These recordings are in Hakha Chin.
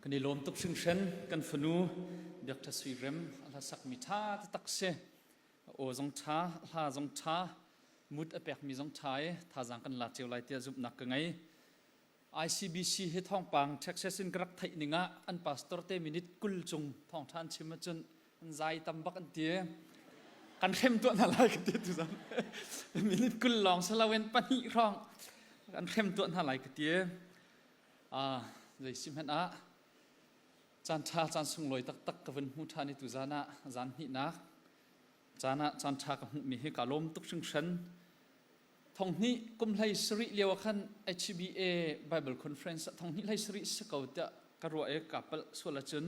Kan i lawm tuk hringhran kan fanu Biak Ṭha Sui Rem a hla sakmi ṭha taktak si. Aw zong ṭha, hla zong ṭha, mut a pekmi zong ṭha i thazaang kan la cio lai tiah zumhnak ka ngei. ICBC hi thawngpang Texas in ka rak theih ning ah an pastor te minute 20 cung thawngṭha an chim ahcun an zai tam bak an ti. Kan hrem tuah hna lai ka ti tuzan. Minute 20 lawng si loin pahnih hrawng kan hrem tuah hna lai ka ti. Ah, zei si hmanh ah caan ṭha caan sunglawi taktak ka vun hmu ṭhan i tuzan ah zan hnihnak caan ah caan ṭha ka hmuhmi hi kaa lawm tuk hringhran. Thonghnih kum hlei sarih lio ah khan HBA Bible Conference ah thonghnih hlei sarih si ko tiah ka ruah i kaa palh sual ahcun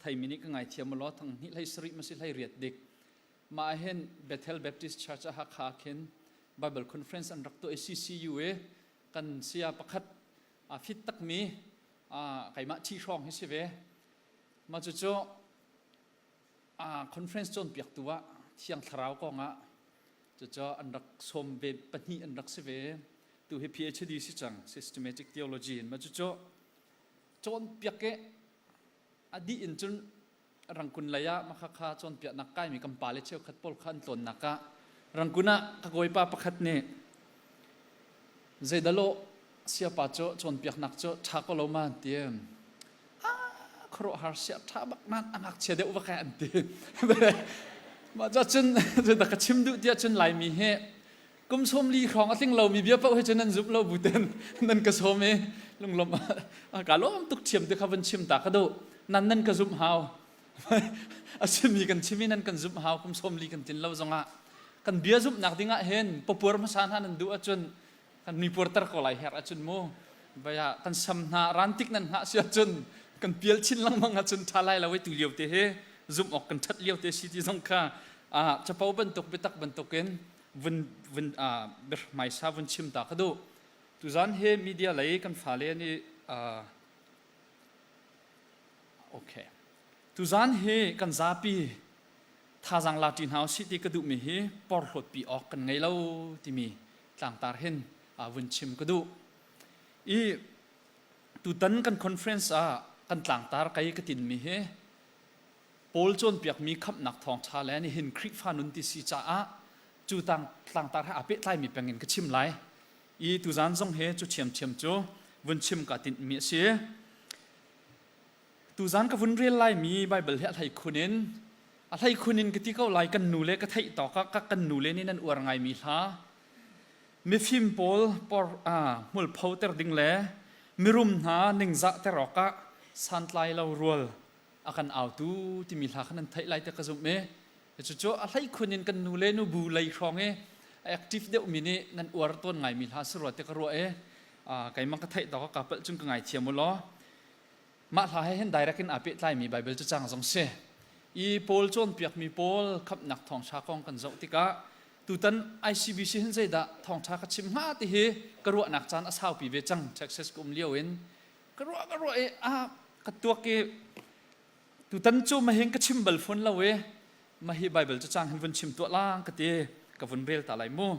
theimi nih ka ngaithiam ulaw thonghnih hlei sarih ma si hlei riat dik. Mah ah hin Bethel Baptist Church ah Hakha khin Bible Conference an rak tuah i CCU i kan saya pakhat a fit takmi keimah thi hrawng hi si ve. Mah cucu conference cawnpiaktu ah Thiang Thlarau kong ah cucu an rak sawm ve pahnih an rak si ve. Tu hi PhD si cang systematic theology in. Mah cucu cawnpiak i a dih in cun Rangkun lei ah makhakha cawnpiaknak kaimi kan pale cheukhat pawl kha an tlawnnak ah Rangkun ah ka kawipa pakhat nih zeidalawh siapa cu cawnpiaknak cu ṭha ko lo ma an ti. Ah, khuaruahhar sia ṭha bak nan a ngakchia deuh va kai an ti. Mah ca cun zeidah ka chim duh tiah cun Laimi hi kum 40 hrawng a tling lomi bia paoh hi cu nan zumh lo bu ten nan ka sawm i lunglawmh ka lawm tuk thiam te kha vun chim ta ka duh nan nan ka zumh hau a simi kan chim i nan kan zumh hau kum 40 kan tlin lo zongah kan bia zumhnak dingah hin papuar hmasa hna nan duh ahcun kan mi puarter ko lai her ahcun mu baya kan sam hna rantik nan hngah si ahcun kan pial chin lengmang ahcun ṭha lai lo i tu lio te hi zumh awk kan ṭhat lio te si ti zong kha capo bantuk biatak bantukin vun vun hmaisa vun chim ta ka duh tuzan he media lei kan fale nih okay tuzan hi kan zapi thazaang la ṭi hna usih ti ka duhmi hi porhlawt pi awk kan ngei lo timi tlangtar hin vun chim ka duh i tutan kan conference ah kan tlangtar kai ka tinmi hi Paul cawnpiakmi khamhnak thawngṭha le nihin Khrihfa nun ti si caah cu tlangtar he aa pehtlaimi peng in ka chim lai. I tuzan zong hi cu ṭhiamṭhiam cu vun chim kaa tinhmi a si. Tuzan ka vun rel laimi Baibal hi a hleikhun in a hleikhun in ka ti ko lai kan nu le ka theih tawk ah kan nu le nih nan uar ngaimi hla mifim pawl por hmulpho ter ding le mirum hna ningzah ter awkah santlai lo rual a kan autu timi hla kha nan theih lai te ka zumh i cucu a hleikhun in kan nu le nu bu lei hrawng i active deuhmi nih nan uar tawn ngaimi hla si rua te ka ruah i keimah ka theih tawk ka palh cun ka ngaithiam u law mah hla he hin direct in aa pehtlaimi Bible cacang zong si i Paul cawnpiakmi Paul khamhnak thawngṭha kong kan zoh tikah tutan ICBC hin zeidah thawngṭha ka chim hnga ti hi ka ruahnak caan a saupi ve cang Texas ka um lio in ka ruah ka ruah i ah ka tuak i tutan cu mahin ka chim bal fawn lo i mahi Bible cu cang hin vun chim tuah lang ka ti ka vun rel ta lai mu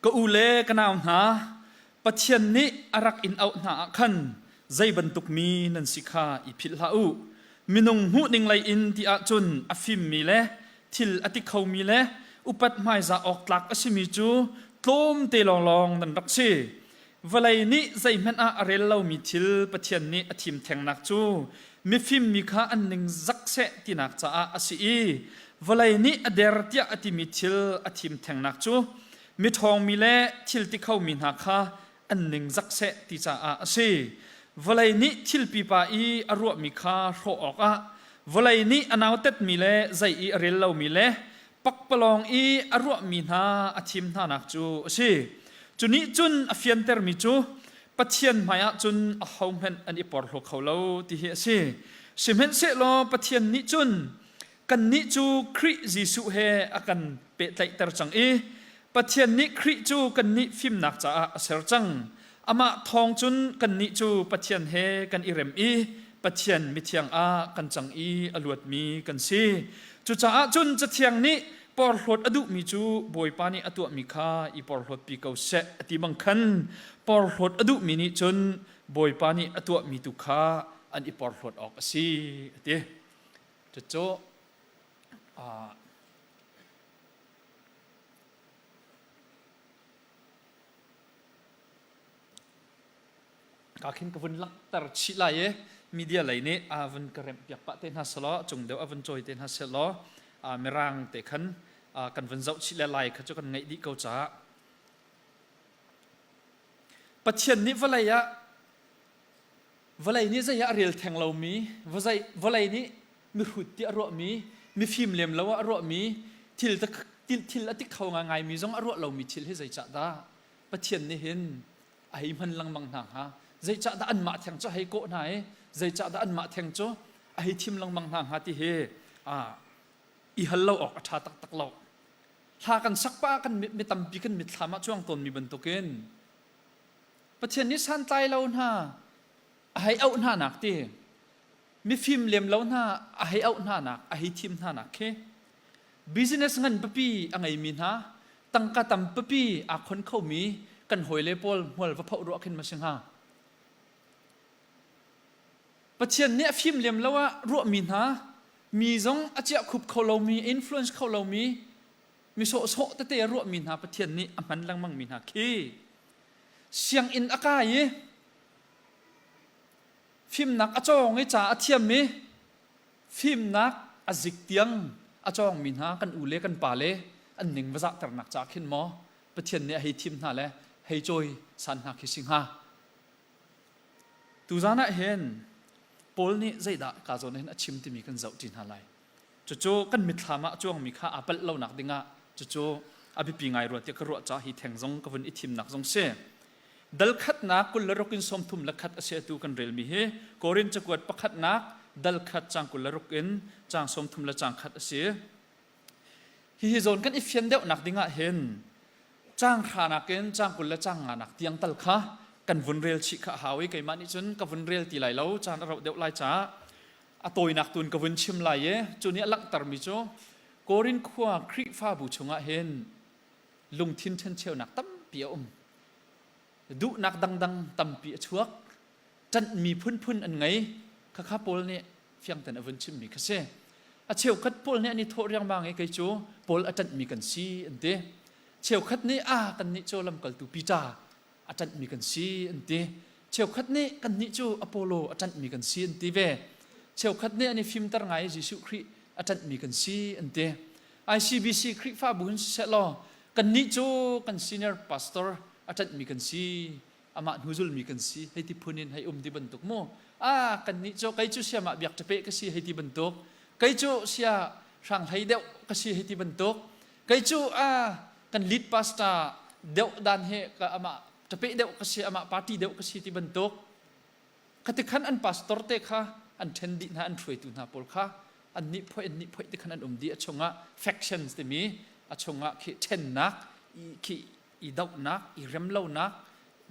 ka u le ka nau hna Pathian nih a rak in auh hna ah khan zei bantuk mi nan si kha i philh hlah u minung hmuh ning lei in ti ahcun a fimmi le thil a ti khomi le upat hmaizah awk tlak a simi cu tlawmte lawnglawng nan rak si. Vawlei nih zeihmanh ah a rel lomi thil Pathian nih a thim thengnak cu mifim mi kha an ning zak seh tinak caah a si i vawlei nih a der tiah a timi thil a thim thengnak cu miṭhawngmi le thil ti khomi hna kha an ning zak seh ti caah a si. Vawlei nih thil pipa i a ruahmi kha hrawh awkah vawlei nih a nautatmi le zei i a rel lomi le pakpalawng i a ruahmi hna a thim hnanak cu a si. Cu nih cun a fiantermi cu Pathian hmaiah cun ahohmanh an i porhlaw kho lo ti hi a si. Sihmanhsehlaw Pathian nih cun kannih cu Khrih Jesuh he a kan pehtlaihter cang i Pathian nih Khrih cu kannih fimnak caah a ser cang. Amah thawng cun kannih cu Pathian he kan i rem i Pathian mithiang ah kan cang i a luatmi kan si. Cucaah cun Cathiang nih. Porhlawt a duhmi cu Bawipa nih a tuahmi kha i porhlawtpi ko seh a ti bang khan porhlawt a duhmi nih cun Bawipa nih a tuahmi tu kha an i porhlawt awk a si a ti. Cucu Ka khin ka vun langhter chih lai i media lei nih a vun ka remh piak pah te hna selaw cung deuh a vun cawi te hna selaw mirang te khan kan vun zoh chih le lai kha cu kan ngeih dih ko caah Pathian nih vawlei ah vawlei nih zei ah a rel theng lomi vawlei nih mihrut ti a ruahmi mifim lem lo ah a ruahmi thil thil a tik kho ngaingaimi zong a ruah lomi thil hi zeicah dah Pathian nih hin a hei hman lengmang hna hnga? Zeicahdah anmah theng cu a hei kawh hna i zeicahdah anmah theng cu a hei thim lengmang hna hnga ti hi i hal lo awk a ṭha taktak lo. Hla kan sak pah kan mi tampi kan mitthlam ah cuang tawnmi bantukin Pathian nih santlai lo hna a hei auh hna nak ti mifim lem lo hna a hei auh hna nak a hei thim hna nak khi business ngan pipi a ngeimi hna tangka tam pipi aa khon khomi kan hawile pawl hmual va phoh ruah khin ma si hnga Pathian nih a fim lem lo ah ruahmi hna mi zong a ciah khup kho lomi influence kho lomi mi sawhsawh tete a ruahmi hna Pathian nih a hman lengmang mi hna khi sianginn a kai i fimnak a cawng i ca a thiam i fimnak a zik tiang a cawngmi hna kan u le kan pa le an ning va zahternak ca khin maw Pathian nih a hei thim hna le hei cawi san hna khi si hnga. Tuzan ah hin Paul nih zeidah ka zawn hin a chim timi kan zoh ṭi hna lai. Cucu kan mitthlam ah a cuangmi kha aa palh lonak dingah cucu a biapi ngai rua tiah ka ruah caah hi theng zong ka vun i thimnak zong si. Dal khatnak 26 in 31 a si atu kan relmi hi Korin cakuat pakhatnak dal khat cang 26 in cang 30 le cang khat a si. Hihi zawn kan i fian deuhnak dingah hin cang hra nakin cang 20 le cang nga nak tiang tal kha kan vun rel chih kha a hau i keimah nih cun ka vun rel ti lai lo caan a rauh deuh lai caah a tawinak tun ka vun chim lai i cu nih a langhtermi cu Korin khua Khrihfabu chungah hin lungthin ṭhencheunak tampi a um. Duhnak dangdang tampi a chuak. Ṭanhmi phunphun an ngei. Khakha Paul nih fiangten a vun chimmi kha si. A cheukhat Paul nih an i thawh riangmang i kei cu Paul a ṭanhmi kan si an ti. Cheukhat nih a kannih cu lamkaltu Peter a ṭanhmi kan si an ti. Cheukhat nih kannih cu Apollo a ṭanhmi kan si an ti ve. Cheukhat nih an i fimter ngai i Jesuh Khrih a ṭanhmi kan si an ti. ICBC Khrihfabu hin siseh law kannih cu kan senior pastor a ṭanhmi kan si amah hnuzulmi kan si hei ti phun in hei um ti bantuk mu ah kannih cu kei cu sia mah biak ṭape ka si hei ti bantuk kei cu sia hrang hlei deuh ka si hei ti bantuk kei cu ah kan lead pastor deuh dan he ka amah ṭape deuh ka si amah party deuh ka si ti bantuk Khatikhan an pastor te kha an ṭhen dih hna an hruaitu hna pawl kha an nih phoih an nih phoih ti khan an um dih a chungah factions timi a chungah khi ṭhennak khi i dohnak i remlonak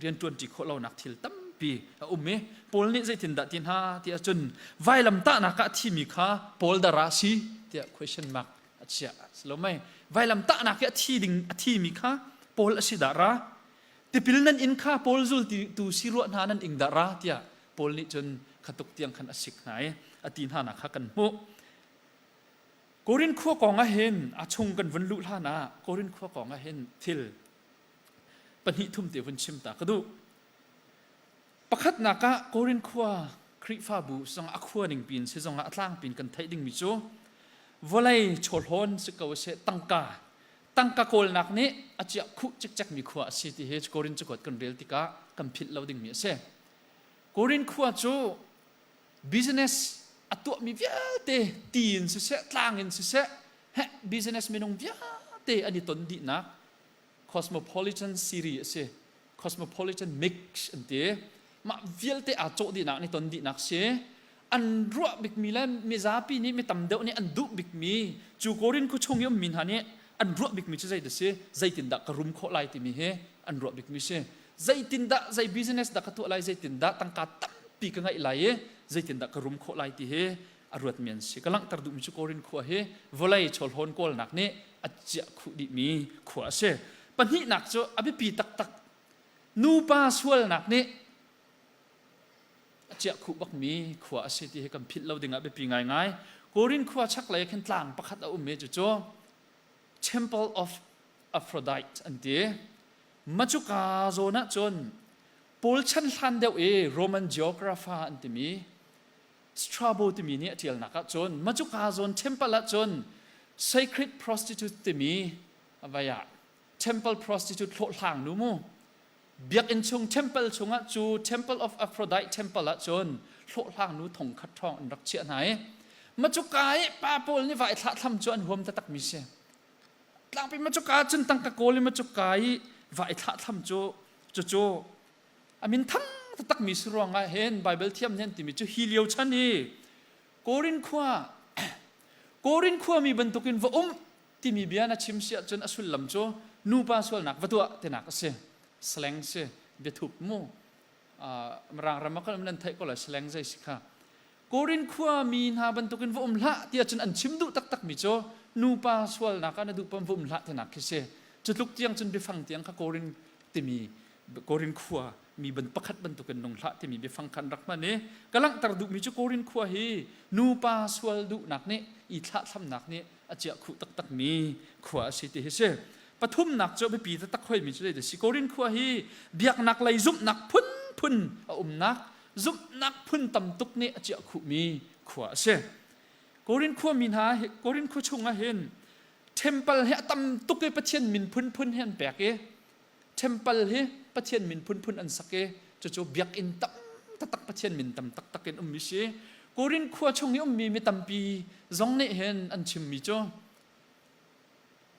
rianṭuanṭi khawh lonak thil tampi a um i Paul nih zeitindah ti hna ti ahcun vailamtahnak ah a thimi kha Paul dara si tiah question mark a chiah si lo mei vailamtahnak i a thi ding a thimi kha Paul a si dah ra Tipil nan in kha Paul zultu si ruah hna nan ing dah ra tiah Paul nih cun khatuk tiang khan a sik hna i a ti hna nak kha kan hmuh. Korin khua kong ah hin a chung kan vun luh hlan ah Korin khua kong ah hin thil pahnih thum te vun chim ta ka duh. Pakhatnak ah Korin khua Khrihfabu zong a khua ning pin si zong ah a tlangpin kan theih dingmi cu vawlei chawhlawn si ko seh tangka tangka kawlnak nih a ciah khuh cikcekmi khua a si ti hi Korin cakuat kan rel tikah kan philh lo dingmi a si. Korin khua cu business a tuahmi vialte ti in siseh tlang in siseh heh business minung vialte an i ton dihnak cosmopolitan city a si. Cosmopolitan mix an ti. Mah vialte aa cawh dihnak an i ton dihnak si. An ruah bikmi le mizapi nih mi tam deuh nih an duh bikmi cu Korin khua chung i ummi hna nih an ruah bikmi cu zeidah si zeitindah ka rum khawh lai timi hi an ruah bikmi si. Zeitindah zei business dah ka tuah lai zeitindah tangka tampi ka ngeih lai i zeitindah ka rum khawh lai ti hi a ruatmi an si. Ka langhter duhmi cu Korin khua hi vawlei chawlhawn kawlnak nih a ciah khuh dihmi khua a si. Pahnihnak cu a biapi taktak. Nupa sualnak nih a ciah khuh bakmi khua a si ti hi kan philh lo dingah biapi ngaingai. Korin khua chaklei khin tlang pakhat a um i cucu Temple of Aphrodite an ti. Macuka zawn ah cun Paul chan hlan deuh i Roman geographer an timi Strabo timi nih a ṭialnak ah cun macuka zawn temple ah cun sacred prostitute timi vai ah temple prostitute hlawhhlang nu mu biakinn chung temple chungah cu temple of Aphrodite temple ah cun hlawhhlang nu thong khat ṭhawng an rak chiah hna i macuka i pa pawl nih vai thlah thlam cu an huam taktak mi si. Tlangpi macuka cun tangka kawl i macuka i vai thlah thlam cu cucu A min thang taktakmi si ruangah hin Baibal thiam nih an timi cu hi lio chan i Korin khua Korin khuami bantukin va um timi bia na chim si ahcun a sullam cu nupa sualnak va tuah tinak a si. Slang si biathup mu. Mirang ram ah kan nan theih ko lai slang zei si kha. Korin khuami hna bantukin va um hlah tiah cun an chim duh taktakmi cu nupa sualnak ah na duh pom va um hlah tinak khi si. Cu tluk tiang cun biafang tiang kha Korin timi Korin khua mi ban pakhat bantukin nung hlah timi biafang khan rak hman i ka langhter duhmi cu Korin khua hi nupa sual duhnak nih i thlahthlamnak nih a ciah khuh taktakmi khua a si ti hi si. Pathumnak cu biapi taktak hoimi cu zei si Korin khua hi biaknak lei zumhnak phunphun a umnak zumhnak phun tam tuk nih a ciah khuhmi khua a si. Korin khua mi hna Korin khua chung ah hin temple hi a tam tuk i Pathian min phunphun hi an pek i Temple hi Pathian min phunphun an sak i cucu biakinn tam taktak Pathian min tam taktak in ummi si. Korin khua chung i ummi mi tampi zong nih hin an chimmi cu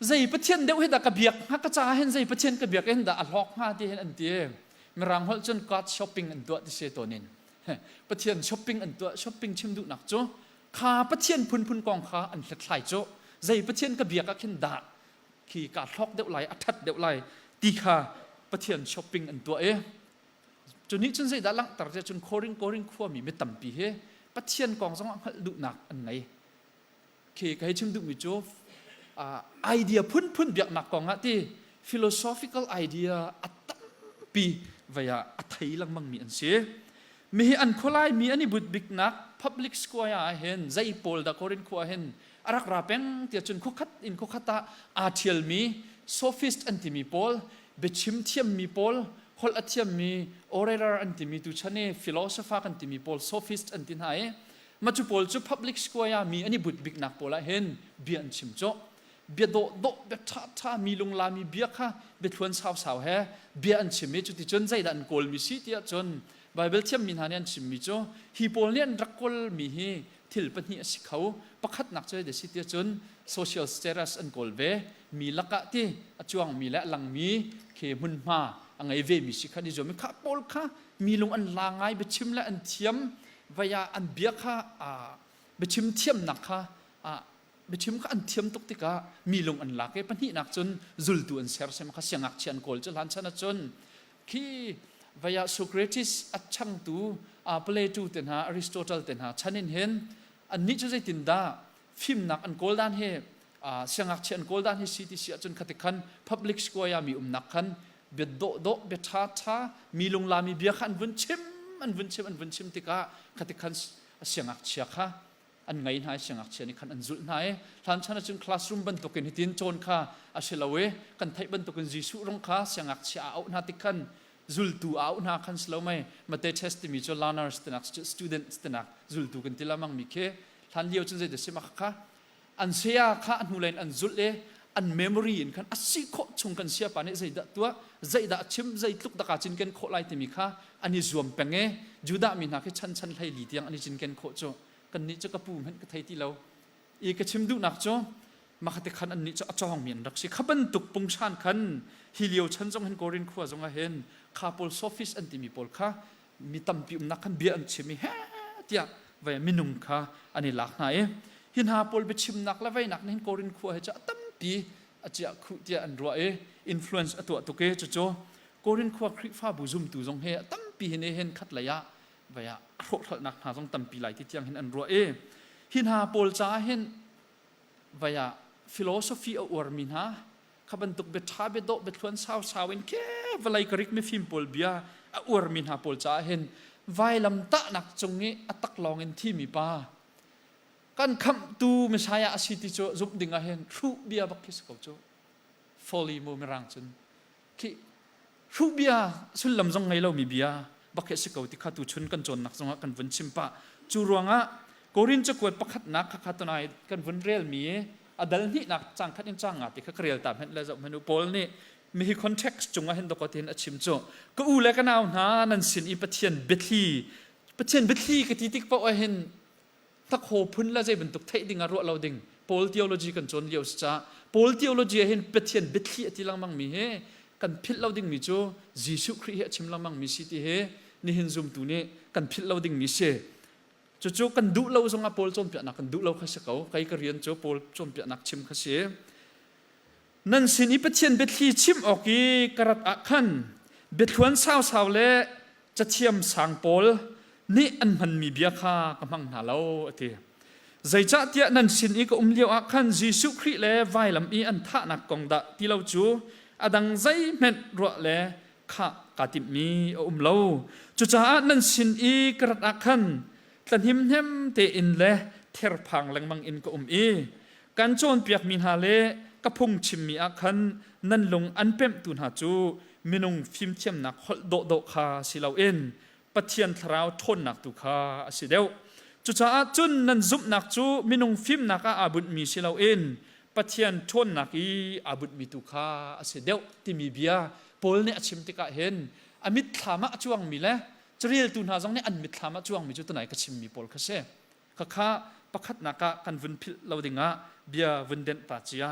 zei Pathian deuh hi dah ka biak hnga ka caah hin zei Pathian ka biak hin dah a hlawk hnga ti hin an ti. Mirang holh cun God shopping an tuah ti si tawn in. Pathian shopping an tuah shopping chim duhnak cu kha Pathian phunphun kong kha an hlathlai cu zei Pathian ka biak ah khin dah khi kaa hlawk deuh lai a ṭhat deuh lai ti kha Pathian shopping an tuah i cu nih cun zeidah langhter tiah cun Korin Korin khuami mi tampi hi Pathian kong zong ah hngalh duhnak an ngei. Khi ka hei chim duhmi cu idea phunphun biaknak kong ah ti philosophical idea a tampi vei ah a thei lengmang mi an si. Mi hi an khualai mi an i but biknak public square ah hin zei pawl dah Korin khua hin a rak ra peng tiah cun khuakhat in khuakhat ah aa ṭhialmi sophist an timi pawl biachim thiammi pawl holh a thiammi orator an timi tuchan i philosopher kan timi pawl sophist an ti hna i mah cu pawl cu public square ah mi an i but biknak pawl ah hin bia an chim cawh bia dawh dawh bia ṭha ṭha mi lunglami bia kha biathluan sausau he bia an chim i cuticun zeidah an kawlmi si tiah cun Bible thiammi hna nih an chimmi cu hi pawl nih an rak kawlmi hi thil pahnih a si kho. Pakhatnak cu a si tiah cun social status an kawl ve. Mi lakah ti a cuangmi le a langmi khi hmunhma a ngei ve mi si kha an i zuam i kha pawl kha mi lung an la ngai biachim le an thiam vai ah an bia kha biachim thiamnak kha biachim kha an thiam tuk tikah mi lung an lak i pahnihnak cun zultu an sersiam kha siangngakchia an kawl cu hlan chan ahcun Khi vaya Socrates a changtu Plato te hna Aristotle te hna chan in hin annih cu zeitindah fimnak an kawl dan hi siangngakchia an kawl dan hi si ti si ahcun khati khan public square mi umnak khan bia dawhdawh bia ṭha ṭha mi lunglami bia kha an vun chim an vun chim an vun chim tikah khati khan siangngakchia kha an ngei hna i siangngakchia nih khan an zulh hna i hlan chan ahcun classroom bantukin hitin cawn kha a si lo i kan theih bantukin Jesuh rung kha siangngakchia a auh hna tik khan zultu a auh hna khan si lo mei Mate test timi cu learners tinak students tinak zultu kan ti lamang mi khi hlan lio cun zei si ma kha an saya kha a hnulei in an zulh i an memory in khan a si khawh chung kan siapa nih zeidah tuah zeidah chim zeitluk dah kaa cinken khawh lai timi kha an i zuam peng i Judah mi hna khi chan chan hlei li tiang an i cinken khawh cu kannih cu ka pu hmanh ka thei ti lo i ka chim duhnak cu makhate khan annih cu a cawngmi an rak si kha bantuk pungsan khan hi lio chan zong hin Korin khua zong ah hin kha pawl sophist an timi pawl kha mi tampi umnak khan bia an chim i he tiah vai minung kha an i lak hna i hi hna pawl biachimnak le veinak nih hin Korin khua hi cu a tampi a ciah khuh tiah an ruah i influence a tuah tuk i cucu Korin khua Khrihfabu zumtu zong hi a tampi hin hin khat lei ah vai ah a hrawhhralhnak hna zong tampi lai ti tiang hin an ruah i hi hna pawl caah hin vai ah philosophy a uarmi hna kha bantuk bia ṭha bia dawh biathluan sausau in ke vawlei ka rik mifim pawl bia a uarmi hna pawl caah hin vailam tahnak cung i a taklawng in thimi pa kan khamhtu Messiah a si ti cu zumh ding ah hin hruh bia bak khi si ko cu. Folly mu mirang cun khi hruh bia sullam zong ngei lomi bia bak hi a si ko ti kha tuchun kan cawnnak zongah kan vun chim pah. Cu ruangah Korin cakuat pakhatnak kha kha tunai kan vun relmi a dal hnihnak cang khat in cang nga ti kha ka rel ta hmenh le zoh hmanh u. Paul nih mihi context cungah hin dawkawt hin a chim cu ka u le ka nau hna nan sin i Pathian biathli Pathian biathli ka ti tik paoh ah hin hnakhaw phun le zei bantuk theih ding ah ruah lo ding. Paul theology kan cawn lio si caah Paul theology ah hin Pathian biathli a ti lengmang mi hi kan philh lo ding mi cu Jesuh Khrih hi a chim lengmang mi si ti hi nihin zumtu nih kan philh lo ding mi si. Cucu kan duh lo zongah Paul cawnpiaknak kan duh lo kha si ko. Kei ka rian cu Paul cawnpiaknak chim kha si. Nan sin i Pathian biathli chim awk i ka rat ah khan biathluan sausau le cathiam sang pawl nih an hmanmi bia kha ka hmang hna lo a ti. Zeicahtiah nan sin i ka um lio ah khan Jesuh Khrih le vailam i an thahnak kong dah ti lo cu a dang zeihmanh ruah le khah kaa timhmi a um lo. Cucaah nan sin i ka rat ah khan tlahnimhnem tein le therphang lengmang in ka um i kan cawnpiakmi hna le ka phungchimmi ah khan nan lung an pemhtu hna cu minung fimthiamnak holh dawhdawh kha si loin Pathian thlarau ṭhawnnak tu kha a si deuh. Cucaah cun nan zumhnak cu minung fimnak ah aa bunhmi si loin Pathian ṭhawnnak i aa bunhmi tu kha a si deuh timi bia Paul nih a chim tikah hin a mitthlam ah a cuangmi le careltu hna zong nih an mitthlam ah cuangmi cu tunai ka chimmi pawl kha si. Khakha pakhatnak ah kan vun philh lo dingah bia vun denh ta cia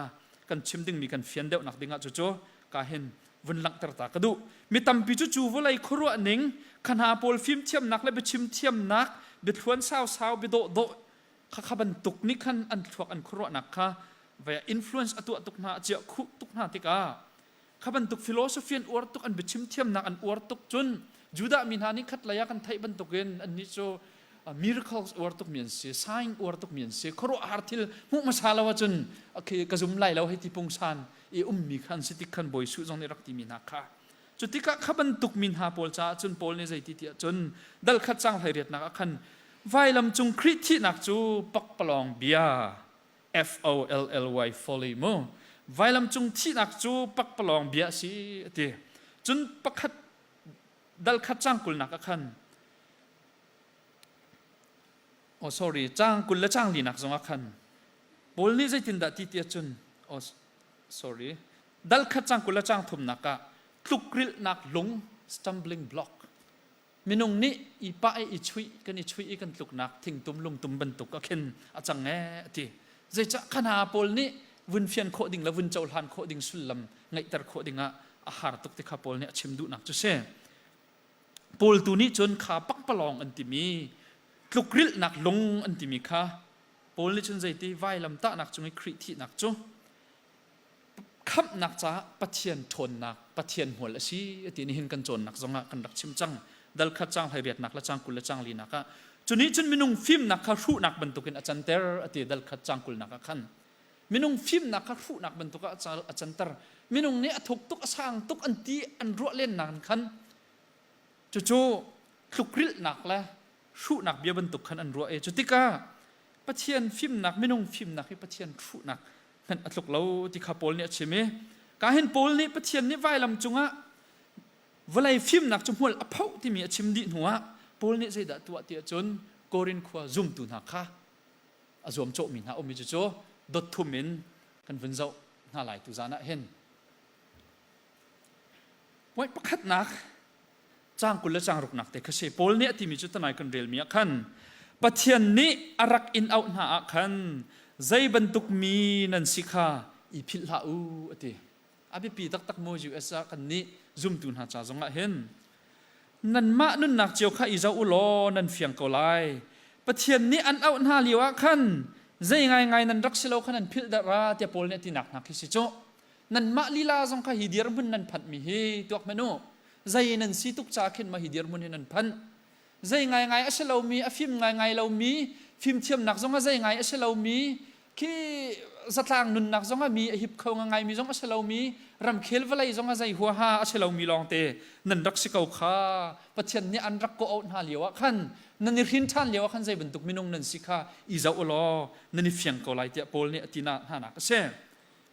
kan chim dingmi kan fian deuhnak dingah cucu ka hin vun langhter ta ka duh. Mi tampi cu cu vawlei khuaruah ning khana pawl fimthiamnak le biachim thiamnak biathluan sausau biadawh dawh khakha bantuk nih khan an thluak an khuaruahnak kha vaya influence a tuah tuk hna a ciah khuh tuk hna tikah kha bantuk philosophy an uar tuk an biachim thiamnak an uar tuk. Cun Judah mi hna nih khat lei ah kan theih bantukin annih cu miracles uar tuk mi an si, sign uar tuk mi an si, khuaruahhar thil hmuh hmasa lo ahcun ka zum lai lo hei ti pungsan i ummi khan si tik khan Bawi Suh zong nih rak timi hna kha. Cu tikah kha bantuk mi hna pawl caah cun Paul nih zeiti ti ahcun dal khat cang 18nak ah khan vailam cung Khrih thihnak cu pakpalawng bia, F O L L Y, folly mu, vailam cung thihnak cu pakpalawng bia a si a ti. Cun pakhat dal khat cang 20nak ah khan, oh sorry, cang 20 le cang linak zong ah khan Paul nih zeitindah ti ti ahcun, oh sorry, dal khat cang 20 le cang thumnak ah tlukrilhnak lung, stumbling block, minung nih i pah i i chuih kan i chuih i kan tluknak thingtum lungtum bantuk a khin a cang ee a ti. Zeicah khana pawl nih vun fian khawh ding le vun cohlan khawh ding sullam ngeihter khawh ding ah a har tuk ti kha Paul nih a chim duhnak cu si. Paul tu nih cun kha pakpalawng an timi tlukrilhnak lung an timi kha Paul nih cun zeiti vailam tahnak cung i Khrih thihnak cu khamhnak caah Pathian ṭhawnnak, Pathian hmual a si a ti. Nihin kan cawnnak zongah kan rak chim cang, dal khat cang 18nak le cang 20 le cang linak ah. Cu nih cun minung fimnak kha hruhnak bantukin a canter a ti. Dal khat cang 20nak ah khan minung fimnak kha hruhnak bantuk ah a canter. Minung nih a thuk tuk a sang tuk an ti an ruah len nain khan cucu tlukrilhnak le hruhnak bia bantuk khan an ruah i cu tikah Pathian fimnak, minung fimnak hi Pathian hruhnak hmanh a tluk lo ti kha Paul nih a chim i ka hin Paul nih Pathian nih vailam cungah vawlei fimnak cu hmual a phoh timi a chim dih hnuah Paul nih zeidah tuah ti ahcun Korin khua zumtu hna kha a zuamcawhmi hna um i cucu dot thum in kan vun zoh hna lai tu zan ah hin. Point pakhatnak, caang 20 le caang ruknak te kha si. Paul nih a timi cu tanai kan relmi ah khan Pathian nih a rak in auh hna ah khan zei bantuk mi nan si kha i philh hlah u a ti. A biapi taktak mu US ah kan nih zumtu hna ca zong ah hin. Nanmah nunnak cio kha i zoh u law nan fiang ko lai. Pathian nih an auh hna lio ah khan zei ngaingai nan rak si lo kha nan philh dah ra tiah Paul nih a tinak hna khi si cu. Nanmah lila zong kha hi dirhmun nan phanhmi hi tuak hmanh u. Zei nan si tuk ca khin ma hi dirhmun hi nan phanh. Zei ngaingai a si lomi, a fim ngaingai lomi, fimthiamnak zong a zei ngai a si lomi. Khi zatlang nunnak zong ah mi a hip kho ngaimi zong a si lomi, ramkhel vawlei zong ah zei huaha a si lomi lawngte nan rak si ko kha. Pathian nih an rak kawh hna lio ah khan nan i hrin ṭhan lio ah khan zei bantuk minung nan si kha i zoh u law nan i fiang ko lai tiah Paul nih a ti hna nak a si.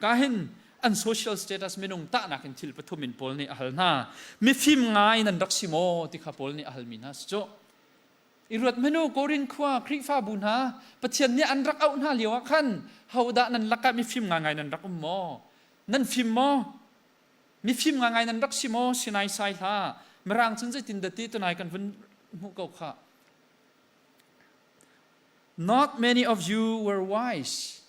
Ka hin an social status minung tahnak in thil pathum in Paul nih a hal hna. Mifim ngai nan rak si maw ti kha Paul nih a halmi hna si cu. I ruat menu Korin khua Khrihfabu hna Pathian nih an rak auh hna lio ah khan hodah nan lakah mifim ngaingai nan rak um maw? Nan fim maw? Mifim ngaingai nan rak si maw? Sinai sai hlah. Mirang cun zeitin dah ti tunai kan vun hmuh ko kha. Not many of you were wise.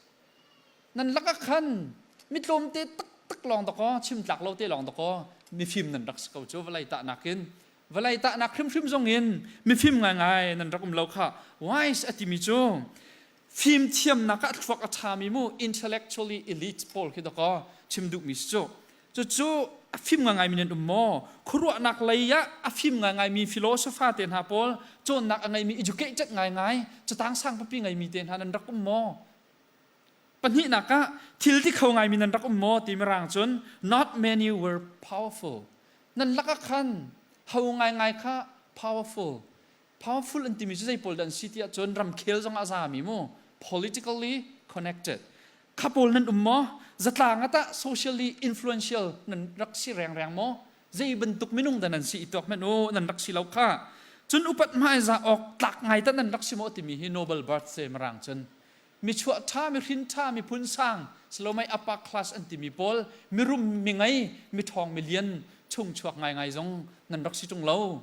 Nan lakah khan mitlawmte taktak lawng dakaw chim tlak lo te lawng dakaw mifim nan rak si ko cu vawlei tahnak in vawlei tahnak hrimhrim zong in mifim ngaingai nan rak um lo kha. Wise a timi cu fimthiamnak ah thluak a ṭhami mu, intellectually elite pawl khi dakaw chim duhmi si cu. Cucu a fim ngaingaimi nan um maw? Khuaruahnak lei ah a fim ngaingaimi philosopher te hna pawl, cawnnak a ngeimi, educated ngaingai, catang sang pipi ngeimi te hna nan rak um maw? Pahnihnak ah thil ti kho ngaimi nan rak um maw ti mirang cun not many were powerful. Nan lakah khan ho ngaingai kha powerful. Powerful an timi cu zei pawl dah an si ti ahcun ramkhel zong ah a zami mu, politically connected. Kha pawl nan um maw? Zatlang ah tah socially influential nan rak si rengreng maw? Zei bantuk minung dah nan si i tuak hmanh u, nan rak si lo kha. Cun upat hmaizah awk tlak ngai tah nan rak si maw timi hi Nobel birth se mirang cun mi chuah ṭha, mi hrin ṭha, mi phun sang salomai upper class an timi pawl, mirum, mi ngei, mi ṭhawng, mi lian chung chuak ngaingai zong nan rak si ṭung lo.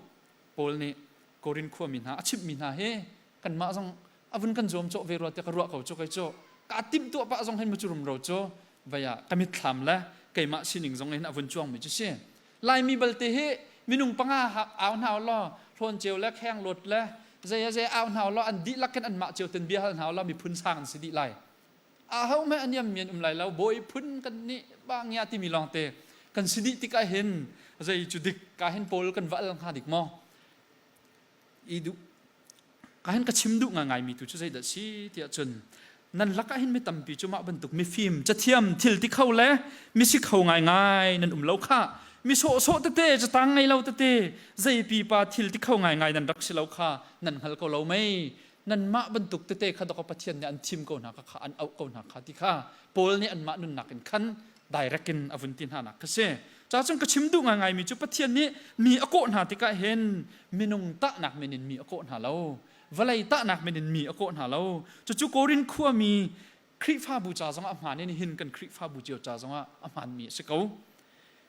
Paul nih Korin khuami hna a chimhmi hna hi kanmah zong a vun kan zuam cawh ve rua tiah ka ruah ko cu. Kei cu ka timhtuah pah zong hin mu cu rumro cu vei ah ka mitthlam le keimah sining zong hin a vun cuangmi cu si. Laimi balte hi minung panga au hna law, hlawn ceu le kheng lawt le zei a zei au hna law, an dihlak in anmah cio ten bia hal hna law, miphun sang an si dih lai. Aho hmanh a niam mi an um lai lo. Bawi phun kan nih ba ngia timi lawngte kan si dih tikah hin zei cu dik ka hin pawl kan va al hnga dik maw? I duh ka hin ka chim duh ngaingai mi tu cu zeidah si tiah cun nan lakah hin mi tampi cu mah bantuk mifim cathiam thil ti kho le misi kho ngaingai nan um lo kha. Mi sawhsawh tete, catang ngei lo tete, zei pipa thil ti kho ngaingai nan rak si lo kha nan hngal ko lo mei? Nanmah bantuk tete kha dawk Pathian nih an thim ko hna kha, an auh ko hna kha ti kha Paul nih anmah nunnak in khan direct in a vun ti hna nak kha si. Ca cun ka chim duh ngaingai mi cu Pathian nih mi a kawh hna tikah hin minung tahnak men in mi a kawh hna lo, vawlei tahnak men in mi a kawh hna lo. Cucu Korin khuami Khrihfabu ca zongah a hmaan i nihin kan Khrihfabu cio ca zongah a hmaanmi a si ko.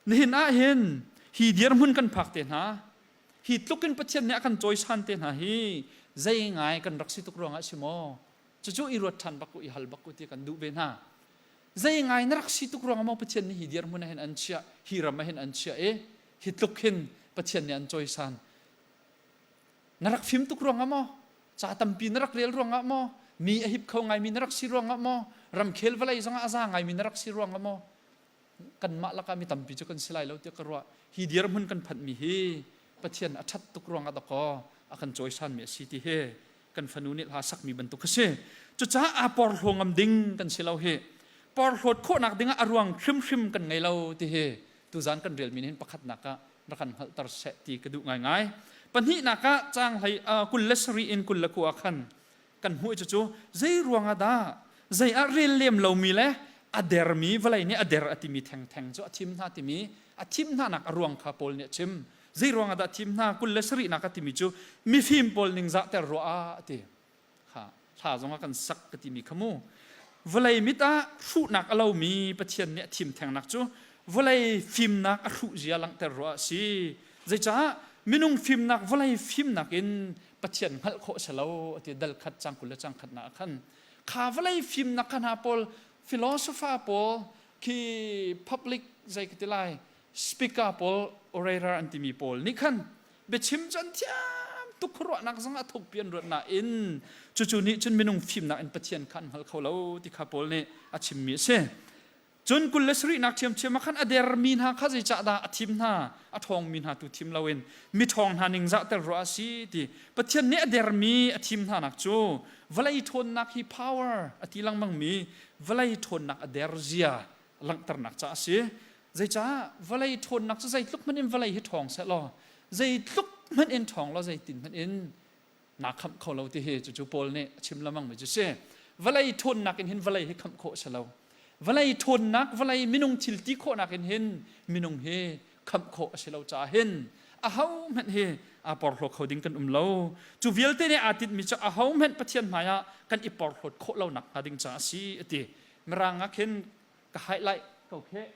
Nihin ah hin hi dirhmun kan phak te hna, hi tluk in Pathian nih a kan cawisan te hna hi zei ngai kan rak si tuk ruangah si maw? Cucu i ruat ṭhan bak u, i hal bak u ti kan duh ve hna. Zei ngai na rak si tuk ruangah maw Pathian nih hi dirhmun ah hin an chiah, hi ram ah hin an chiah i hi tluk hin Pathian nih an cawisan? Na rak fim tuk ruangah maw? Ca tampi na rak rel ruangah maw? Mi a hip kho ngaimi na rak si ruangah maw? Ramkhel vawlei zongah a za ngaimi na rak si ruangah maw? Kanmah lakah mi tampi cu kan si lai lo tiah ka ruah. Hi dirhmun kan phanhmi hi Pathian a ṭhat tuk ruangah dakaw a kan cawisanmi a si ti hi kan fanu nih hla sakmi bantuk a si. Cucaah aa porhlaw ngam ding kan si lo hi. Porhlawt khawhnak dingah a ruang hrimhrim kan ngei lo ti hi tuzan kan relmi nih hin pakhatnak ah rak kan hngalhter seh ti ka duh ngaingai. Pahnihnak ah caang hlei 27 in 29 khan kan hmuh. Cucu zei ruangah dah zei ah rel lem lomi le a dermi, vawlei nih a der a timi thengtheng cu a thim hna timi, a thim hnanak a ruang kha Paul nih a chim. Zei ruangah dah a thim hna? 27 nak a timi cu mifim pawl ningzahter ruah ah a ti kha. Hla zong ah kan sak ka timi kha mu. Vawlei mit ah hruhnak a lomi Pathian nih a thim thengnak cu vawlei fimnak a hruh zia langhter ruah a si. Zeicah minung fimnak, vawlei fimnak in Pathian hngalh khawh a si lo a ti dal khat cang 20 le cang khatnak ah khan. Kha vawlei fimnak kha hna pawl, philosopher pawl khi, public zei ka ti lai, speaker pawl, orator an timi pawl nih khan biachim cu an thiam tuk, khuaruahnak zong a thukpi an ruat nain cucu nih cun minung fimnak in Pathian kha an hngal kho lo ti kha Paul nih a chimmi a si. Cun 27nak ṭhiamṭhiam ah khan a dermi hna kha zeicahdah a thim hna? A ṭhawngmi hna tu thim loin miṭhawng hna ningzahter ruah a si ti. Pathian nih a dermi a thim hnanak cu vawlei ṭhawnnak hi power a ti lengmangmi vawlei ṭhawnnak a der zia langhternak caah a si. Zeicah vawlei ṭhawnnak cu zeitluk hmanh in vawlei hi ṭhawng seh law zeitluk hmanh in ṭhawng law zeitin hmanh in naa khamh kho lo ti hi cucu Paul nih a chim lengmang mi cu si. Vawlei ṭhawnnak in hin vawlei hi khamh khawh a si lo. Vawlei ṭhawnnak, vawlei minung thil ti khawhnak in hin minung hi khamh khawh a si lo caah hin ahohmanh hi aa porhlaw kho ding kan um lo. Cu vialte nih aa tinhmi cu ahohmanh Pathian hmaiah kan i porhlawt khawh lo nakhnga ding caah a si a ti. Mirang ah khin ka highlight ko kheh.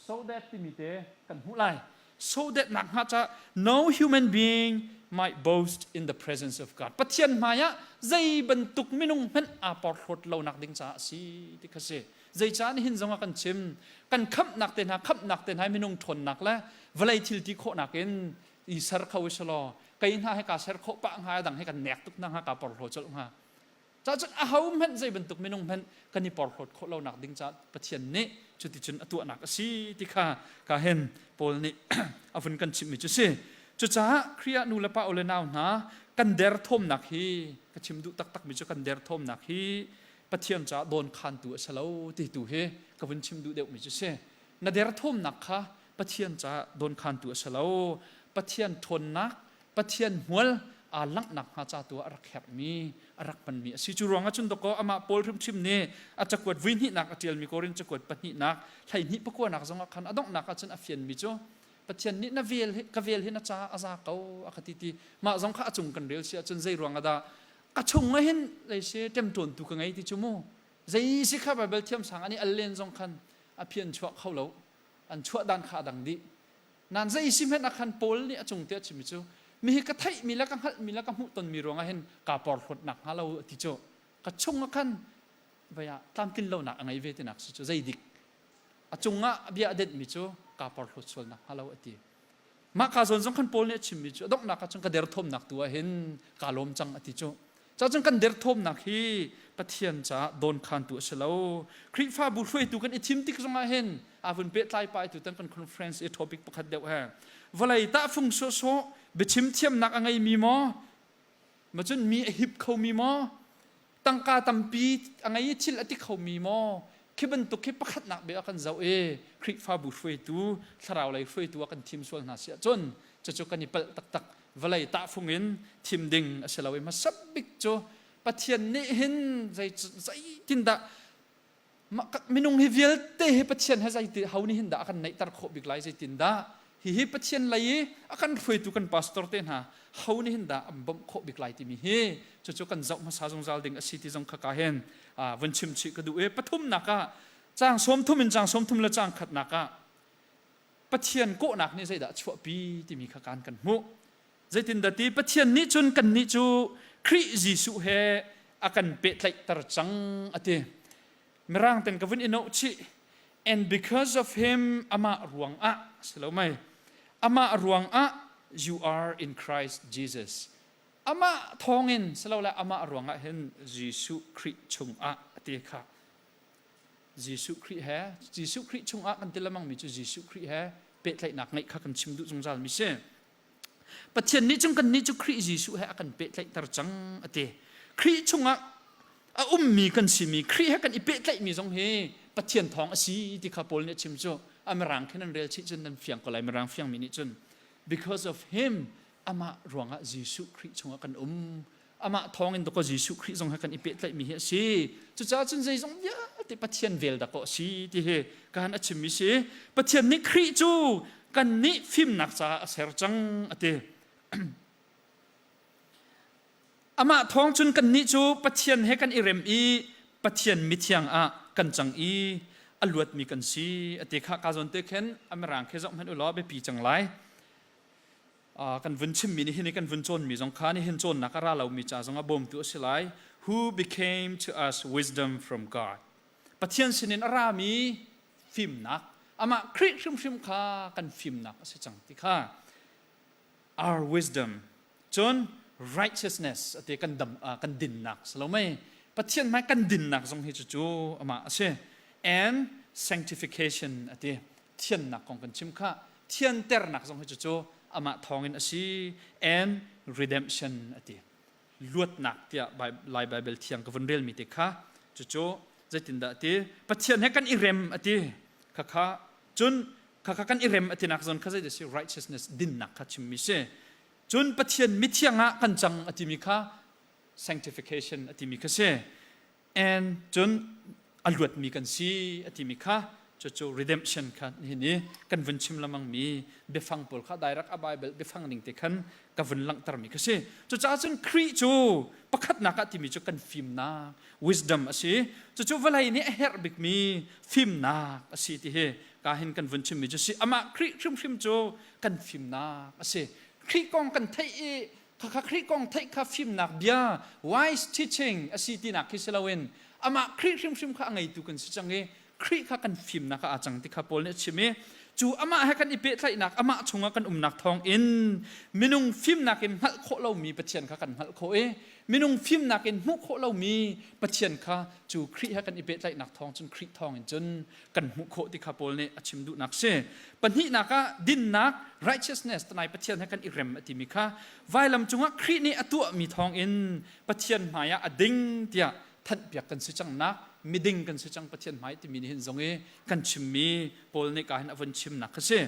So that timi te kan hmuh lai. So that nak hnga ca no human being might boast in the presence of God. Pathian hmai ah zei bantuk minung hmanh aa porhlawt lo nak ding caah a si ti kha si. Zeicah nihin zong ah kan chim kan khamhnak te hna khamhnak te hna minung ṭhawnnak le vawlei thil ti khawhnak in i ser kho i selaw kei hna he kaa ser khawh pah hnga dang he kan nek tuk hna hnga kaa porhlaw colh hnga. Cacun ahohmanh zei bantuk minung hmanh kan i porhlawt khawh lonak ding caah Pathian nih cuticun a tuahnak a si ti kha ka hen Paul nih a vun kan chimhmi cu si. Cucaah Khrih ah nu le pa u le nau hna kan derthawmnak hi ka chim duh taktakmi cu kan derthawmnak hi Pathian caah dawnkhantu a si lo ti tu hi ka vun chim duh deuhmi cu si. Na derthawmnak kha Pathian caah dawnkhantu a si lo. Pathian ṭhawnnak Pathian hmual aa langhnak hnga ca tu ah a rak herhmi a rak hmanmi a si. Cu ruangah cun dawkaw amah Paul hrimhrim nih a cakuat vuihnihnak a ṭialmi Korin cakuat pahnihnak 12 pakuanak zongah khan a donghnak ah cun a fianmi cu Pathian nih na vel hi ka vel hi na caah a za ko a ka ti ti mah zong kha a cung kan rel si ahcun zei ruangah dah ka chung ah hin zei si ṭemṭawntu ka ngei ti cu mu zei si kha Baibal thiamsang an i al len zong khan a phian chuah kho lo an chuah dan kha a dang dih Nan zei si hmanh ah khan Paul nih a cung te a chimmi cu mi hi ka theihmi le ka hngalhmi le ka hmuhtonmi ruangah hin kaa porhlawtnak hnga lo a ti cu ka chung ah khan vei ah tlamtlin lonak a ngei ve tinak si cu zeidik a cungah bia a denhmi cu kaa porhlawt sualnak hnga lo a ti. Mah ka zawn zong khan Paul nih a chimmi cu a donghnak ah cun ka derthawmnak tu ah hin kaa lawm cang a ti cu. Cacun kan derthawmnak hi Pathian caah dawnkhantu a si lo. Khrihfabu hruaitu kan i thim tik zongah hin aa vun pehtlai pah tutan kan conference i topic pakhat deuh he vawlei tahfung sawhsawh biachim thiamnak a ngeimi maw macun mi a hip khomi maw tangka tampi a ngei i thil a ti khomi maw khi bantuk khi pakhatnak bia kan zoh i Khrihfabu hruaitu thlarau lei hruaitu ah kan thim sual hna si ahcun cucu kan i palh taktak vawlei tahfung in thim ding a si lo i hmasa bik cu Pathian nih hin zeitindah minung hi vialte hi Pathian he zeiti ho nih hin dah a kan neihter khawh bik lai zeitindah hihi Pathian lei i a kan hruaitu kan pastor te hna ho nih hin dah an bawmh khawh bik lai timi hi cucu kan zoh hmasa zungzal ding a si ti zong kha ka hin vun chim chih ka duh i pathumnak ah caang 30 in caang 30 le caang khatnak ah Pathian kawhnak nih zeidah a chuahpi timi kha kan kan hmuh. Zeitindah ti Pathian nih cun kannih cu Khrih Jesuh he a kan pehtlaihter cang a ti. Mirang ten ka vun i noh chih. And because of him amah ruangah si lo mei amah ruangah you are in Christ Jesus. Amah thawngin silole amah ruangah hin Jesuh Khrih chungah a ti kha Jesuh Khrih he Jesuh Khrih chungah kan ti lengmang mi cu Jesuh Khrih he pehtlaihnak ngeih kha kan chim duh zungzal mi si. Pathian nih cun kannih cu Khrih Jesuh he a kan pehtlaihter cang a ti. Khrih chungah a ummi kan simi Khrih he kan i pehtlaihmi zong hi Pathian thawng a si ti kha Paul nih a chim cu a mirang khin an rel chih cun nan fiang ko lai mirang fiangmi nih cun because of him amah ruangah Jesuh Khrih chungah kan um amah thawngin dakaw Jesuh Khrih zong he kan i pehtlaihmi hi a si. Cucaah cun zeizong vialte Pathian vel dakaw a si ti hi ka han a chimmi si. Pathian nih Khrih cu kannih fimnak caah a ser cang a ti. Amah thawng cun kannih cu Pathian he kan i rem i Pathian mithiang ah kan cang i a luatmi kan si a ti kha ka zawn te khin a mirang khi zoh hmanh u law biapi cang lai. Kan vun chimmi nih hin kan vun cawnmi zong kha nihin cawnnak a ra lomi ca zong ah bawmtu a si lai. Who became to us wisdom from God. Pathian sinin a rami fimnak, amah Khrih hrimhrim kha kan fimnak a si cang ti kha our wisdom cun righteousness ati kan dam kan dinnak si lo mei Pathian hmai kan dinnak zong hi cucu amah a si and. Sanctification a ti. Thiannak kong kan chim kha. Thianternak zong hi cucu amah thawngin a si. And redemption a ti. Luatnak tiah Lai Baibal thiang ka vun relmi te kha cucu zeitindah a ti? Pathian he kan i rem a ti. Khakha cun khakha kan i rem a tinak zawn kha zeidah si? Righteousness dinnak kha chimmi si. Cun Pathian mithiang ah kan cang a timi kha sanctification a timi kha si. And cun a luatmi kan si a timi kha cucu redemption kha nihin i kan vun chim lengmang mi biafang pawl kha direct a Bible biafang ning te khan ka vun langhtermi kha si. Cucaah cun Khrih cu pakhatnak ah timi cu kan fimnak wisdom a si. Cucu vawlei nih a herh bikmi fimnak a si ti hi ka hin kan vun chimmi cu si. Amah Khrih hrimhrim cu kan fimnak a si. Khrih kong kan theih i khakha Khrih kong theih kha fimnak bia wise teaching a si tinak khi si loin amah Khrih hrimhrim kha a ngeitu kan si cang i Khrih kha kan fimnak ah aa cang ti kha Paul nih a chim i cu amah he kan i pehtlaihnak amah chungah kan umnak thawng in minung fimnak in hngalh khawh lomi Pathian kha kan hngalh khawh i minung fimnak in hmuh khawh lomi Pathian kha cu Khrih he kan i pehtlaihnak thawng cun Khrih thawng in cun kan hmuh khawh ti kha Paul nih a chim duhnak si. Pahnihnak ah dinnak righteousness tanai Pathian he kan i rem a timi kha vailam cungah Khrih nih a tuahmi thawng in Pathian hmaiah a ding tiah thanhpiak kan si cangnak miding kan si cang Pathian hmai timi nih hin zong i kan chimmi Paul nih ka hin a vun chimnak kha si.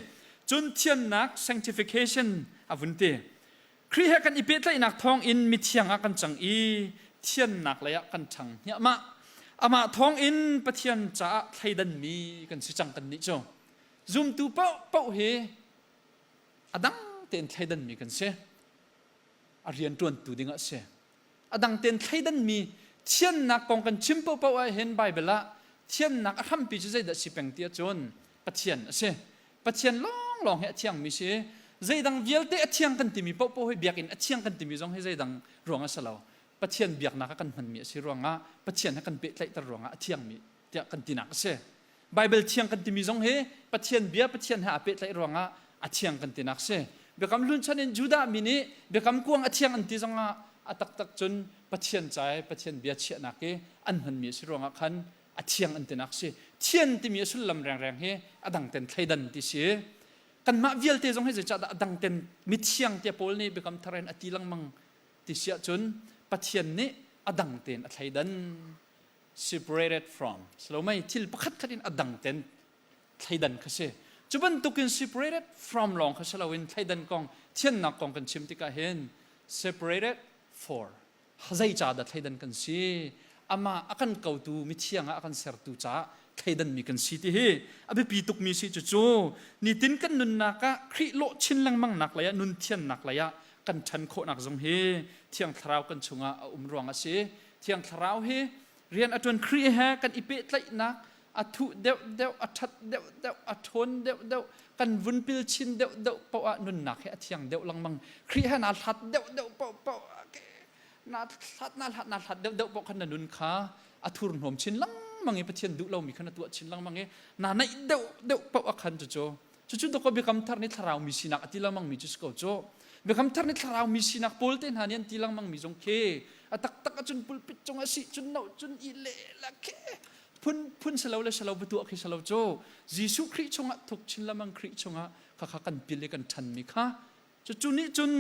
Cun thiannak sanctification a vun ti. Khrih he kan i pehtlaihnak thawng in mithiang ah kan cang i thiannak lei ah kan ṭhang hniahmah. Amah thawng in Pathian caah thleidanmi kan si cang kannih cu. Zumtu paohpaoh hi a dang tein thleidanmi kan si. A rian ṭuantu ding ah a si. A dang tein thleidanmi thiannak kong kan chim paohpaoh ah hin Baibal ah thiannak a hrampi cu zeidah si peng ti ahcun Pathian a si. Pathian lawnglawng hi a thiangmi si. Zeidang vialte a thiang kan timi paohpaoh hi biakinn a thiang kan timi zong hi zeidang ruang a si lo. Pathian biaknak a kan hmanmi a si ruangah Pathian he kan pehtlaihter ruangah a thiangmi tiah kan tinak a si. Baibal thiang kan timi zong hi Pathian bia Pathian he aa pehtlaih ruangah a thiang kan tinak a si. Biakam hlun chan in Judah mi nih biakam kuang a thiang an ti zongah a taktak cun Pathian ca i Pathian bia chiahnak i an hmanmi a si ruangah khan a thiang an tinak si. Thian timi a sullam rengreng hi a dang ten thleidan ti si. Kanmah vialte zong hi zeicahdah a dang ten mithiang tia Paul nih biakam thar in a ti lengmang ti si ahcun Pathian nih a dang tein a thleidan separated from salomei thil pakhat khat in a dang ten thleidan kha si. Cu bantukin separated from lawng kha si loin thleidan kong thiannak kong kan chim tikah hin separated for Zeicahdah thleidan kan si? Amah a kan kotu mithiang ah a kan sertu caah thleidanmi kan si ti hi a biapi tukmi si. Cucu nitin kan nunnak ah Khrih lawh chin lengmang nak lei ah nun thiannak lei ah kan ṭhan khawhnak zong hi Thiang Thlarau kan chungah a um ruang a si. Thiang Thlarau hi rian a ṭuan. Khrih he kan i pehtlaihnak a thuh deuhdeuh, a ṭhat deuhdeuh, a ṭhawn deuhdeuh, kan vun pil chin deuhdeuh paoh ah nunnak hi a thiang deuh lengmang. Khrih he naa hlat deuhdeuh paohpaoh naa hlat naa hlat naa hlat deuhdeuh paoh khan na nun kha a thurhnawm chin lengmang i Pathian duh lomi kha na tuah chin lengmang i naa naih deuhdeuh paoh ah khan cucu cucu dawkaw biakam thar nih thlarau mi sinak a ti lengmang mi cu si ko cu. Biakam thar nih thlarau mi sinak pawl te hna nih an ti lengmang mi zong khi a taktak ahcun pulpit cung ah si cun no cun i le la khi phun phun silo le silo va tuah khi silo cu. Jesuh Khrih chungah thuk chin lengmang Khrih chungah khakha kan pil i kan ṭhan mi kha cucu nih cun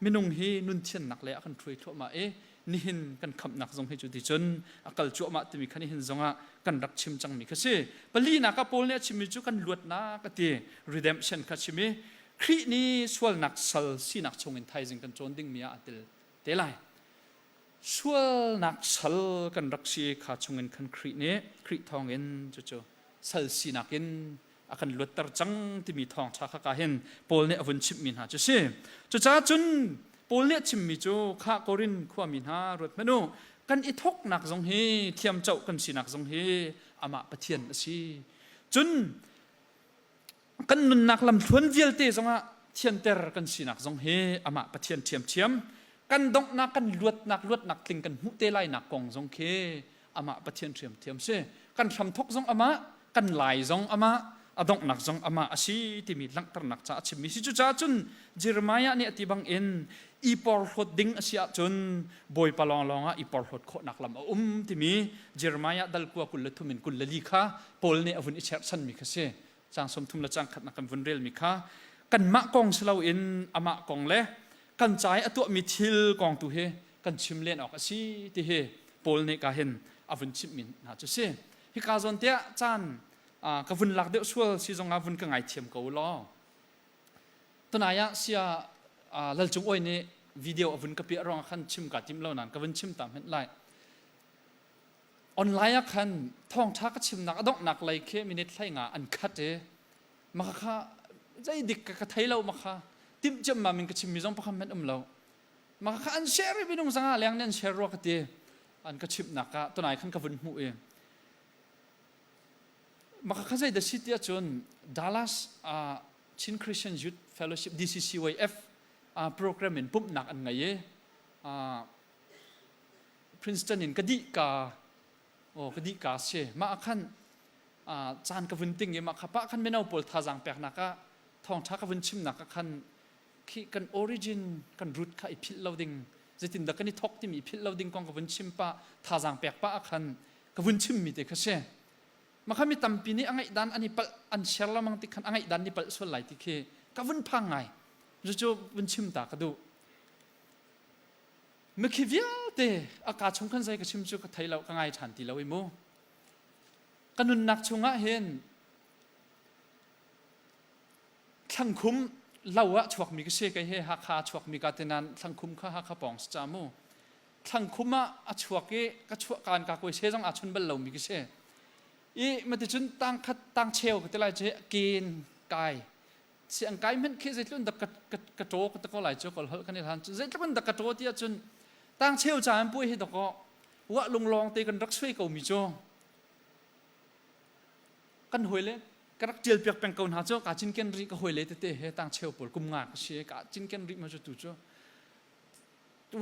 minung hi nun thiannak lei ah kan hruai thluahmah i nihin kan khamhnak zong hi cu ti cun a kal cuahmah timi kha nihin zongah kan rak chim cangmi kha si. Palinak ah Paul nih a chimmi cu kan luatnak a ti, redemption kha chim i Khrih nih sualnak sal sinak chungin thaizing kan cawn dingmi ah a tel te lai. Sualnak sal kan rak si kha chungin khan Khrih nih Khrih thawngin cucu sal sinak in a kan luatter cang timi thawngṭha kha ka hin Paul nih a vun chimhmi hna cu si. Cucaah cun Paul nih a chimmi cu khah Korin khuami hna ruat hmanh u, kan i thawknak zong hi thiamcoh kan sinak zong hi amah Pathian a si. Cun kan nunnak lamthluan vialte zongah thianter kan sinak zong hi amah Pathian ṭhiamṭhiam, kan donghnak kan luatnak luatnak tling kan hmuh te lainak kong zong khi amah Pathian ṭhiamṭhiam si. Kan hramthok zong amah, kan lai zong amah, a donghnak zong amah a si timi langhternak ca a chimmi si. Cucaah cun Jeremiah nih a ti bangin. I porhlawt ding a si ahcun Bawipa lawnglawng ah i porhlawt khawhnak lam a um timi Jeremiah dal kua 23 in 24 kha Paul nih a vun i cherhchanmi kha si. Caang 30 le caang khatnak kan vun relmi kha kanmah kong si loin amah kong le kan ca i a tuahmi thil kong tu hi kan chim len awk a si ti hi Paul nih ka hin a vun chimhmi hna cu si. Hika zawn tiah caan ka vun lak deuh sual si zongah vun ka ngaithiam ko law. Tunai ah sia Lal Cung Awi nih video a vun ka piah ruangah khan chim ka tim lo nain ka vun chim ta hmenh lai. Online ah khan thawngṭha ka chimnak a donghnak lei khi minute hlei nga an khat i maka kha zei dik ka thei lo maka timh ciammam in ka chimmi zong pakhat hmanh um lo. Maka kha an share i minung zanga leng nih an share rua ka ti. An ka chimhnak ah tunai khan ka vun hmuh i Maka kha zei dah si tiah cun Dallas uh, Chin Christian Youth Fellowship DCCYF uh, program in pumhnak an ngei i uh, Princeton in ka dih ka oh ka dih ka si mah khan uh, caan ka vun ting i mah kha pa khan mino pawl thazaang peknak ah thawngtha ka vun chimnak ah khan khi kan origin kan root kha i philh lo ding zeitin dah kan i thok timi i philh lo ding kong ka vun chim pa thazaang pek pa ah khan ka vun chimmi te kha si Makha mi tampi nih a ngaih dan an i palh an share lamang ti khan a ngaih dan ni palh sual lai ti khi ka vun phang ngai. Cucu vun chim ta ka duh. Mikhi vialte a ka chung khan zei ka chim cu ka thei lo ka ngai ṭhan ti lo i mu. Ka nunnak chungah hin thlangkhum lo ah chuakmi ka si kei he Hakha chuakmi ka te nan thlangkhum kha Hakha pawng si ca mu. Thlangkhum ah a chuak i ka chuah kaan ka kuai se zong aa chun bal lomi ka si. I maticun tangkhat tangcheu ka ti lai cu ken kai si an kai hmanh khi zeitluk in dak ka ka ka ṭaw ka ti ko lai cu kol holh kan i hlan cu zeitluk in dak ka ṭaw ti ahcun tangcheu ca an puai hi dakaw wah lunglawng te kan rak suai ko mi cu kan hawile ka rak ṭial piak peng ko hna cu kaa cinken rih ka hawile tete he tangcheu pawl kum nga ka si ka cinken rih ma cu tu cu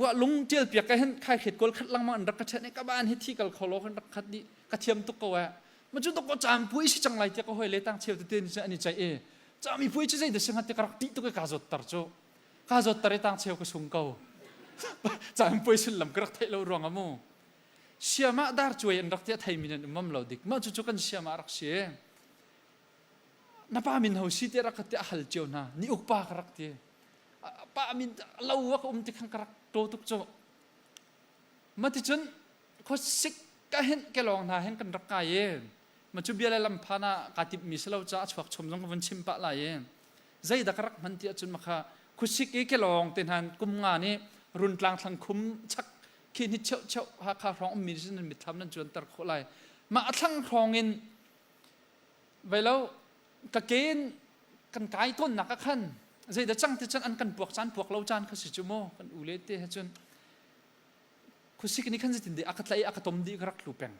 Wa lung tial piak ka hin khai khet kawl khat langmang an rak ka ṭhen i ka ban hi thi kal kho lo kan rak khat dih ka thiam tuk ko eh ma cu tok ko cam pui si cang lai tiah ka hoi le tang cheu tete ni an i ceih i cami pui cu zei da singa te ka rak ṭih tuk i ka zawt tar cu ka zawt tar i tang cheu ka sung ko cam pui sullam ka rak theih lo ruang amu siamah dar cuai an rak tiah thei mi nan umam lo dik mah cu cu kan siamah rak si na pa min ho si tiah rak ka ti a hal cio hna ni uk pa ka rak ti pa min lo wa ka um ti khan ka rak to tuk cu ma ti cun khuasik ka hen ke lawng hna hen kan rak kai e ma cu bia le lam phan ah ka tip mi silo ca a chuak chom zong ka vun chim pah lai e zei da ka rak hman ti ahcun ma kha khuasik i ke lawng te hnan kum nga ni run tlang thlang khum chak khi ni cheu cheu ha kha hrawng um mi sin mitthlam nan chuan tar khawh lai ma a thlang hrawng in Velo ka ken kan kai tawnnak ah khan zeidah cang ti cun an kan puak caan puak lo caan kha si cu mu kan u le te he cun khuasik nih khan zeitin deh a ka tlaih a ka tom dih ka rak tlu peng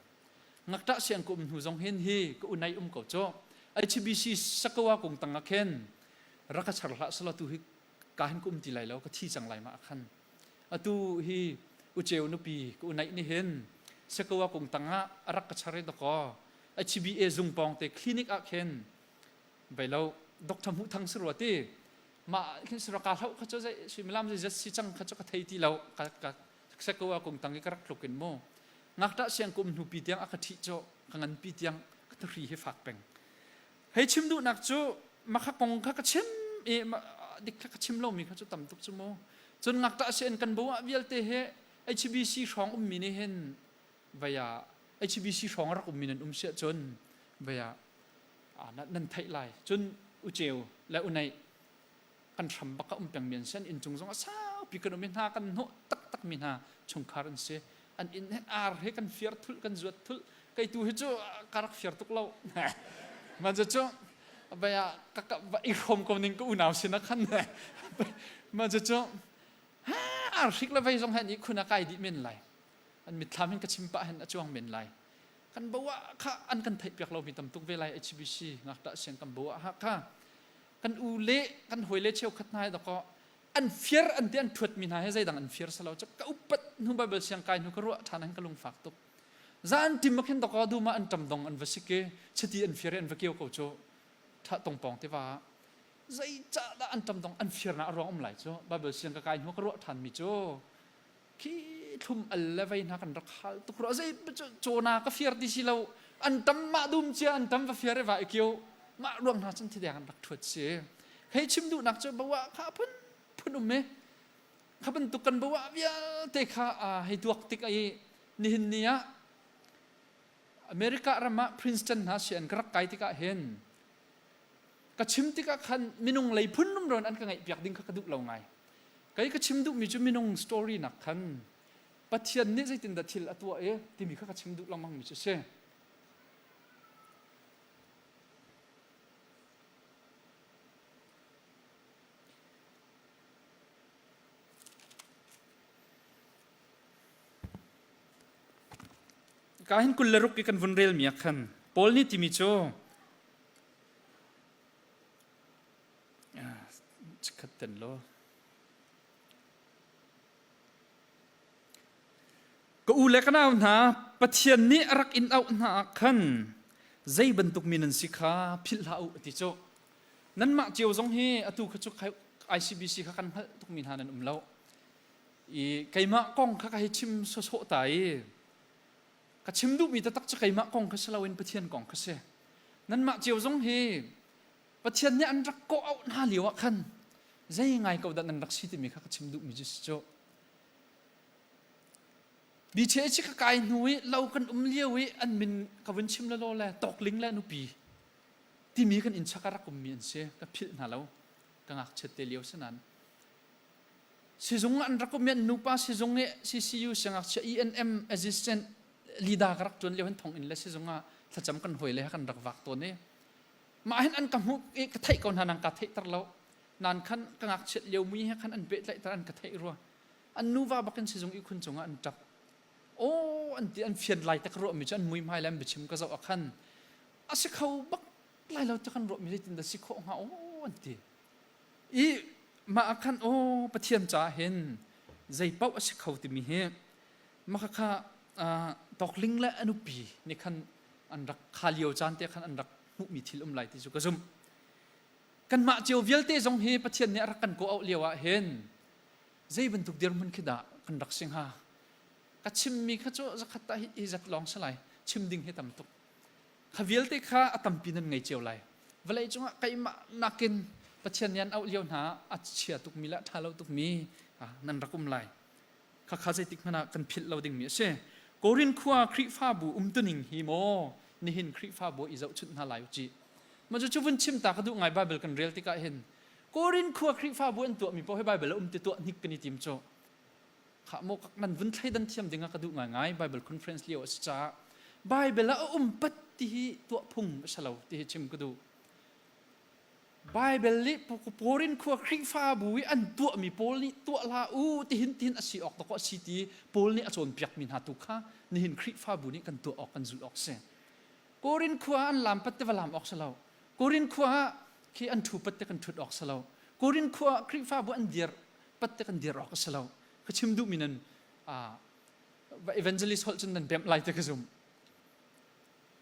ngakṭah siang ka um hnu zong hin hi ka unai um ko cu HBC sakawa kung tang ah khin rak ka char hlah sala tu hi ka hin ka um ti lai lo ka thi cang lai ma khan atu hi ucheu nupi ka unai ni hin sakawa kung tang ah rak ka char i dakaw HBA zung pawng te clinic ah khin bai lo doctor hmuh thang si rua ti mah khin si ka hlau kha chu zai suimilam zai zat si cang kha chu ka thei ti lo ka ka seko a kung tang i ka rak tluk in mu ngakṭah siang kum hnu pi tiang a ka ṭhi cho ka ngan pi tiang ka thri hi fak peng hei chim duhnak cu makha kong kha ka chim i dik kha ka chim lomi kha cu tam tuk cu mu cun ngakṭah sian kan bo ah vialte he HBC hrawng ummi nih hin vaya HBC hrawng a rak ummi nan um siah cun vaya nan theih lai cun uceu le unei kan hram bak a um pengmi an si an inn cung zong a saupi kan um i hna kan hnawh taktak mi hna chungkhar an si an inn he ar he kan fiar thulh kan zuat thulh kei tu hi cu ka rak fiar tuk lo man cu cu vaya ka ka i hrom ko ning ka unau sin ah khan man cu cu ar hrik le vei zong he nih khun a kai dih men lai an mitthlam hin ka chim pah hin a cuang men lai kan bo ah kha an kan theih piak lomi tam tuk ve lai HBC ngakṭah siang kan bo ah kha kan u le kan hawi le cheukhat hna he dakaw an fiar an ti an ṭhuat mi hna he zeidang an fiar salo ka upat hnu Bible siang kai hnu ka ruah ṭhan han ka lungfak tuk zan tim khin dakaw duma an ṭam dong an va sik i chiti an fiar i an va keu ko cu ṭha tong pawng tiva. Zeicahdah anṭam dong an firnak a ruang um lai cu? Baibal siang ka kai hnu ka ruah ṭhanmi cu khi thlum al le vei hna kan rak hal tuk rua. Zei cawna ka fir ti si lo. Anṭam mah dum cia anṭam va fir i va i kio. Mah ruang hna cun thideng an rak ṭhuat si. Hei chim duhnak cu bawa kha phun phun um i kha bantuk kan bawa vialte kha hei tuak tik i nihin ni ah America ram ah Princeton hna si an ka rak kai tikah hin ka chim tikah khan minung lei phun rumro in an ka ngaihpiak ding kha ka duh lo ngai. Kei ka chim duhmi cu minung story nak khan Pathian nih zeitindah thil a tuah i timi kha ka chim duh lengmangmi cu si. Ka hin 26 i kan vun relmi ah khan Paul nih timi cu Chikkhat ten law. Ka u le ka nau hna, Pathian nih a rak in auh hna ah khan zei bantuk mi nan si kha philh hlah u ti cu. Nanmah cio zong hi atu kha cu ICBC kha kan hngalh tukmi hna nan um lo. I keimah kong kha ka hei chim sawsawh ta i Ka chim duhmi taktak cu keimah kong kha si loin Pathian kong kha si. Nanmah cio zong hi Pathian nih an rak kawh auh hna lio ah khan zei ngai ko dah nan rak si timi kha ka chim duhmi cu si cu. BCH ka kai hnu i lo kan um lio i an min ka vun chim lelaw le tawkling le nupi timi kan inn chak a rak ummi an si ka philh hna lo ka ngakchiat te lio si nain Sizung an rak um i an nupa sizung i CCU siangngakchia ENM assistant leader ka rak ṭuan lio hin thonginn le sizung ah thlacam kan hawi le kan rak vak tawn i mah hin an ka hmuh i ka theih ko hna nang ka theihter lo nan khan ka ngakchiat lio mui he khan an pehtlaihter an ka theih rua an nuva bakin sizung ihkhun cungah an ṭap aw an ti an fian lai te ka ruahmi cu an muihmai le an biachim ka zoh ah khan a si kho bak lai lo ti kan ruahmi zeitin dah si khawh hnga aw an ti I mah ah khan aw Pathian caah hin zei paoh a si kho timi hi mah kha tawkling le a nupi nih khan an rak kha lio caan te khan an rak hmuhmi thil um lai ti cu ka zumh. Kanmah cio vialte zong hi Pathian nih a rak kan kawh auh lio ah hin zei bantuk dirhmun khi dah kan rak si hnga? Ka chimmi kha cu zakhat tah hi zat lawng si lai. Chim ding hi tam tuk. Kha vialte kha a tampi nan ngei cio lai. Vawlei cungah keimah nakin Pathian nih an auh lio hna a chia tukmi le a ṭha lo tukmi nan rak um lai. Khakha zeitik hmanh ah kan philh lo dingmi a si. Korin khua Khrihfabu umtuning hi maw nihin Khrihfabu i zohchunh hna lai u cih. Mah cu vun chim ta ka duh ngai Bible kan rel tikah hin Korin khua Khrihfabu an tuahmi paoh hi Bible a um ti tuah hnik kan i tim cu. Khah maw nan vun thleidan thiam ding ah ka duh ngaingai Bible conference lio a si caah Bible ah a um pat ti hi tuah phung a si lo ti hi chim ka duh. Bible nih Korin khua Khrihfabu i an tuahmi pawl nih tuah hlah u tihin tihin a si awk dawkaw a si ti Paul nih a cawnpiakmi hna tu kha nihin Khrihfabu nih kan tuah awk kan zulh awk si. Korin khua an lam pat te va lam awk si lo. Korin khua ah khi an ṭhu pat te kan ṭhut awk si lo. Korin khua ah Khrihfabu an dir pat te kan dir awk a si lo. Ka chim duhmi nan evangelist holh cun nan bemh lai te ka zum.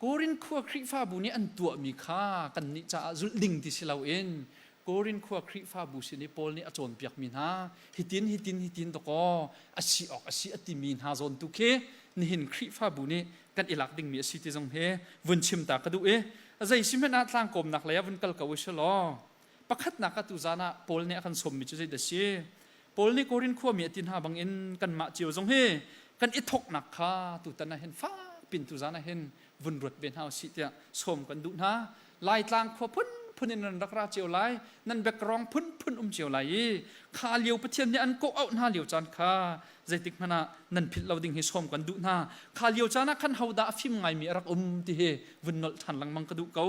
Korin khua Khrihfabu nih an tuahmi kha kannih caah zulh ding ti si loin Korin khua Khrihfabu sin i Paul nih a cawnpiakmi hna hitin hitin hitin dakaw a si awk a si a timi hna zawn tu khi nihin Khrihfabu nih kan i lak dingmi a si ti zong hi vun chim ta ka duh i zei si hmanh ah tlangkawmnak lei ah vun kal ko u si law pakhatnak ah tuzan ah Paul nih a kan sawmmi cu zeidah si Paul nih Korin khuami a ti hna bangin kanmah cio zong hi kan i thawknak kha tutan ah hin fak pin tuzan ah hin vun ruat ve hna usih tiah sawm kan duh hna. Laitlang khua phunphun in nan rak ra cio lai, nan background phunphun um cio lai i kha lio Pathian nih an kawh auh hna lio caan kha zeitik hmanh ah nan philh lo ding hi sawm kan duh hna. Kha lio caan ah khan hodah a fim ngaimi a rak um ti hi vun nolh ṭhan lengmang ka duh ko.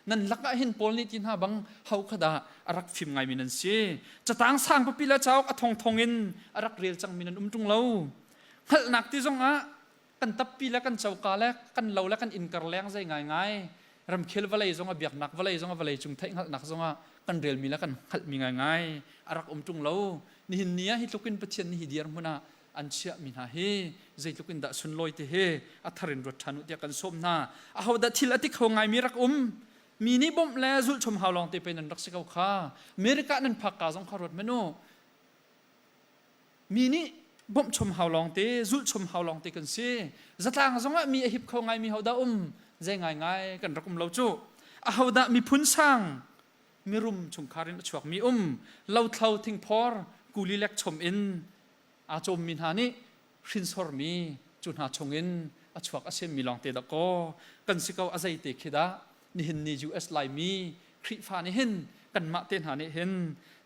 Nan lakah hin Paul nih ti hna bang ho kha dah a rak fim ngaimi nan si. Catang sang pipi le cauk a thongthong in a rak rel cangmi nan um ṭung lo. Hngalhnak ti zongah kan tappi le kan coka le kan lo le kan innkar leng zei ngaingai ramkhel vawlei zong a biaknak vawlei zong a vawlei cung theihhngalhnak zongah kan relmi le kan hngalhmi ngaingai a rak um ṭung lo. Nihin ni ah hi tluk in Pathian nih hi dirhmun ah an chiahmi hna hi zeitluk in dah sunlawi ti hi a thar in ruat ṭhan u tiah kan sawm hna. Ahodah thil a ti kho ngaimi rak um? Mi nih bawmh le zulhchom hau lawng te pei nan rak si ko kha. America nan phak ka zong kha ruat hmanh u. Mi nih bawmhchom hau lawng te, zulhchom hau lawng te kan si. Zatlang zongah mi a hip kho ngaimi hodah um? Zei ngaingai kan rak um lo cu. Ahodah miphun sang mirum chungkhar in a chuakmi um? Lothlo thingphor kuli lek chom in aa cawmmi hna nih hrinsormi cu hna chungin a chuak a semmi lawngte dah kaw kan si ko. A zeite khi dah nihin ni US Laimi Khrihfa nih hin kanmah te hna nih hin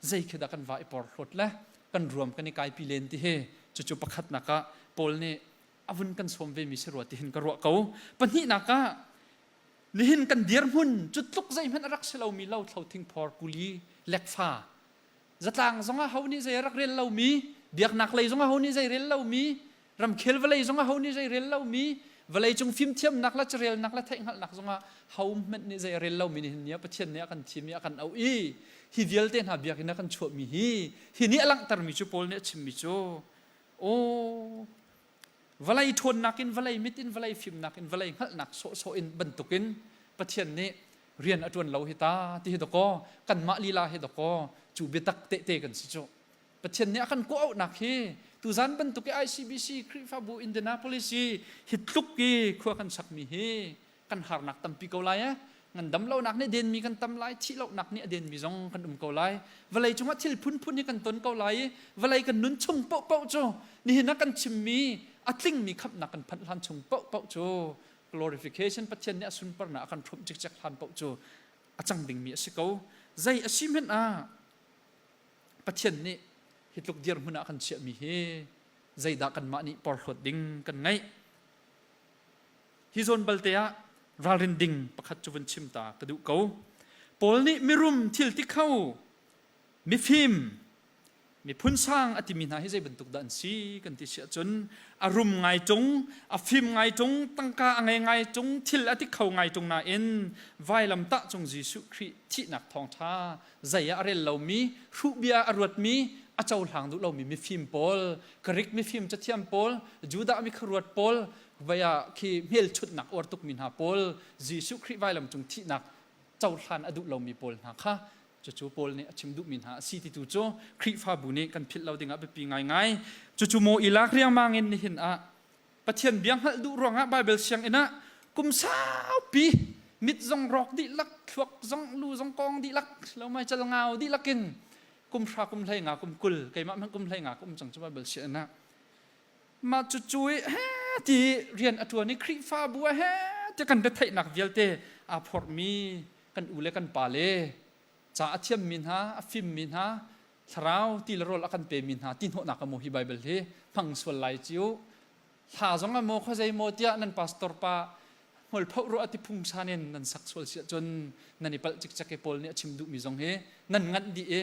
zei khi dah kan va i porhlawt le kan ruam kan i kaipi len ti hi, cucu pakhatnak ah Paul nih a vun kan sawm ve mi si rua ti hin ka ruah ko. Pahnihnak ah, nihin kan dirhmun cu tluk zeihmanh a rak si lomi lothlo thingphor kuli lekfa, zatlang zongah ho nih zei a rak rel lomi, biaknak lei zongah ho nih zei rel lomi, ramkhel vawlei zongah ho nih zei rel lomi, vawlei cung fimthiamnak le carelnak le theihhngalhnak zongah ho hmanh nih zei a rel lomi nihin ni ah Pathian nih a kan thim i a kan auh i hi vialte hna biakinn a kan chuahmi hi, hi nih a langhtermi cu, Paul nih a chimmi cu, aw, vawlei ṭhawnnak in, vawlei mit in, vawlei fimnak in, vawlei hngalhnak sawhsawh in bantukin Pathian nih rian a ṭuan lo hi ta ti hi dakaw, kanmah lila hi dakaw cu biatak tehte kan si cu. Pathian nih a kan kawh-auhnak hi tuzan bantuk i ICBC Khrihfabu Indianapolis i hi tluk i khua kan sakmi hi kan harnak tampi ko lai eh. Ngandam lonak nih denmi kan tam lai, thih lonak nih a denmi zong kan um ko lai, vawlei cungah thil phunphun hi kan ton ko lai i vawlei kan nun chung paohpaoh cu, nihin ah kan chimmi a tlingmi khamhnak kan phanh hlan chung paohpaoh cu, glorification, Pathian nih a sunparnak a kan ṭhumh cikcek hlan paoh cu a cang dingmi a si ko. Zei a si hmanh ah, Pathian nih hi tluk dirhmun ah kan chiahmi hi zeidah kanmah nih porhlawt ding kan ngeih? Hi zawn balte ah ralrin ding pakhat cu vun chim ta ka duh ko. Paul nih mirum, thil ti kho, mifim, miphun sang a timi hna hi zei bantuk dah an si kan ti si ahcun, a rum ngai ṭung, a fim ngai ṭung, tangka a ngei ngai ṭung, thil a ti kho ngai ṭung nain vailamtah cung Jesuh Khrih thihnak thawngṭha zei ah a rel lomi, hruh bia a ruatmi, a cohlang duh lomi mifim pawl, Greek mifim cathiam pawl, Judah mi khuaruat pawl, vai ah khi hmelchunhnak uar tukmi hna pawl, Jesuh Khrih vailam cung thihnak cohlan a duh lomi pawl hna kha, cucu Paul nih a chim duhmi hna a si ti tu cu Khrihfabu nih kan philh lo dingah biapi ngaingai. Cucu maw i lak riangmang in nihin ah Pathian bia hngalh duh ruangah Baibal sianginn ah kum saupi mit zong rawk dihlak, thluak zong, lu zong kong dihlak lo, mai cal ngau dihlak in kum hra, kum hlei nga, kum 20, keimah hmanh kum hlei nga ka um cang cu Baibal sianginn ah. Mah cucu i he ti rian a ṭuan i Khrihfabu ah he ti kan retheihnak vialte aa phorhmi kan u le kan pa le, ca a thiammi hna, a fimmi hna, thlarau ti le rawl a kan pemi hna ti hnawhnak a maw hi Baibal hi hmang sual lai ciu. Hla zong a maw khuazei maw tiah nan pastor pa hmualphoh ruah ti phungsan in nan sak sual siah cun nan i palh cikcek i Paul nih a chim duhmi zong hi nan nganh dih i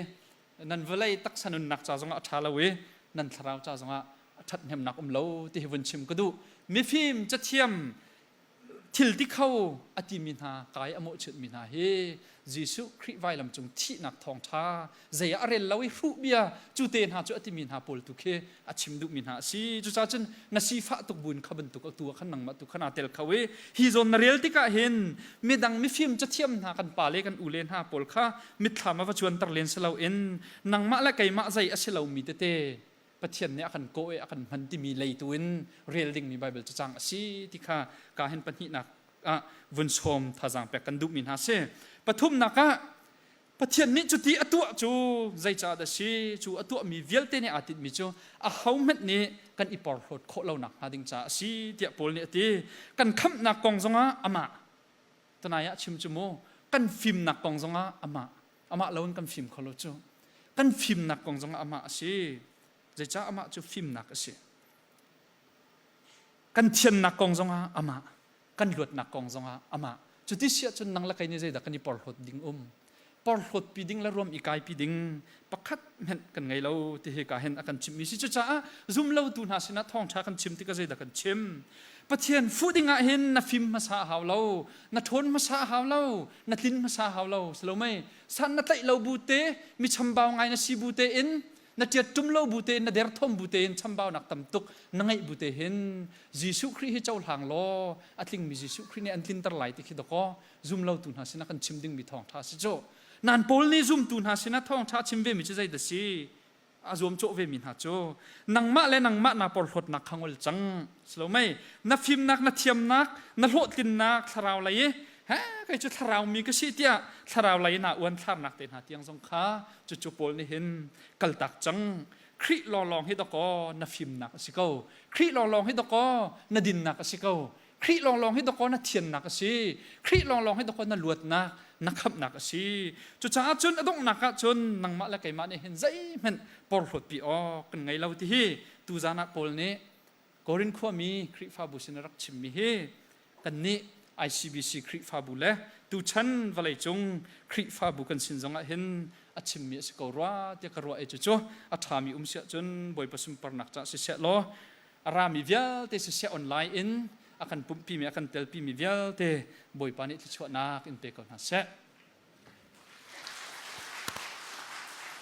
nan vawlei taksa nunnak ca zongah a ṭha lo i nan thlarau ca zongah a ṭhathnemnak um lo ti hi vun chim ka duh. Mifim cathiam, thil ti kho a timi hna kai a mawhchiatmi hna hi Jesuh Khrih vailam cung thihnak thawngṭha zei ah a rel lo i hruh bia cu te hna cu a timi hna pawl tu khi a chim duhmi hna a si. Cucaah cun na sifah tuk buin kha bantuk tu ah khan nangmah tu khan aa tel kho i hi zawn na rel tikah hin midang mifim cathiam hna, kan pa le kan u le hna pawl kha mitthlam a va cuanter len si loin nangmah le keimah zei a si lomi tete Pathian nih a kan kawh i a kan hman timi lei tu in rel dingmi Baibal cacang a si ti kha ka hin pahnihnak ah vun sawm thazaang pek kan duhmi hna si. Pathumnak ah, Pathian nih cuti a tuah cu zeicah dah si? Cu a tuahmi vialte nih aa tinhmi cu ahohmanh nih kan i porhlawt khawh lonak hnga ding caah a si tiah Paul nih a ti. Kan khamhnak kong zongah amah, tunai ah chim cu mu, kan fimnak kong zongah amah, amah loin kan fim kho lo cu. Kan fimnak kong zongah amah a si. Zeicah? Amah cu fimnak a si. Kan thiannak kong zongah amah, kan luatnak kong zongah amah. Cuti siah cun nang le kei nih zeidah kan i porhlawt ding um? Porhlawt pi ding le ruam i kai pi ding pakhat hmenh kan ngei lo ti hi ka hin a kan chimmi si. Cucaah zumlotu hna sinah thawngṭha kan chim tikah zeidah kan chim? Pathian fuh ding ah hin na fim hmasa a hau lo, na ṭhawn hmasa a hau lo, na tlin hmasa a hau lo, si lo mei? San na tlaih lo bu te, mi chambau ngai na si bu te in. Na ṭiat ṭum lo bu tein, na derthawm bu tein, chambaunak tam tuk na ngeih bu te hin Jesuh Khrih hi cohlang law a tlingmi Jesuh Khrih nih an tlinter lai ti khi dakaw zum lotu hna sinah kan chim dingmi thawngṭha si cu. Nan Paul nih zumtu hna sinah thawngṭha chim vemi cu zeidah si? A zuamcawh vemi hna cu nangmah le nangmah naa porhlawtnak kha ngol cang. Silo mei na fimnak, na thiamnak, na hlawhtlinnak thlarau lei i he kei cu thlarau mi ka si tiah thlarau lei na uan thlarnak te hna tiang zong kha cucu Paul nih hin kaltak cang. Khrih lawnglawng hi dakaw na fimnak a si ko. Khrih lawnglawng hi dakaw na dinnak a si ko. Khrih lawnglawng hi dakaw na thiannak a si. Khrih lawnglawng hi dakaw na luatnak, na khamhnak a si. Cucaah cun a donghnak ah cun nangmah le keimah nih hin zeihmanh porhlawtpi awk kan ngei lo ti hi tuzan ah Paul nih Korin khuami Khrihfabu sin a rak chimmi hi kannih ICBC Khrihfabu le tuchan vawleicung Khrihfabu kan sin zongah hin a chimmi a si ko rua tiah ka ruah i cucu a ṭhami um siah cun Bawipa sunparnak caah siseh law a rami vialte siseh online in a kan pumhpimi a kan telpimi vialte Bawipa nih thluachuahnak in pe ko hna seh.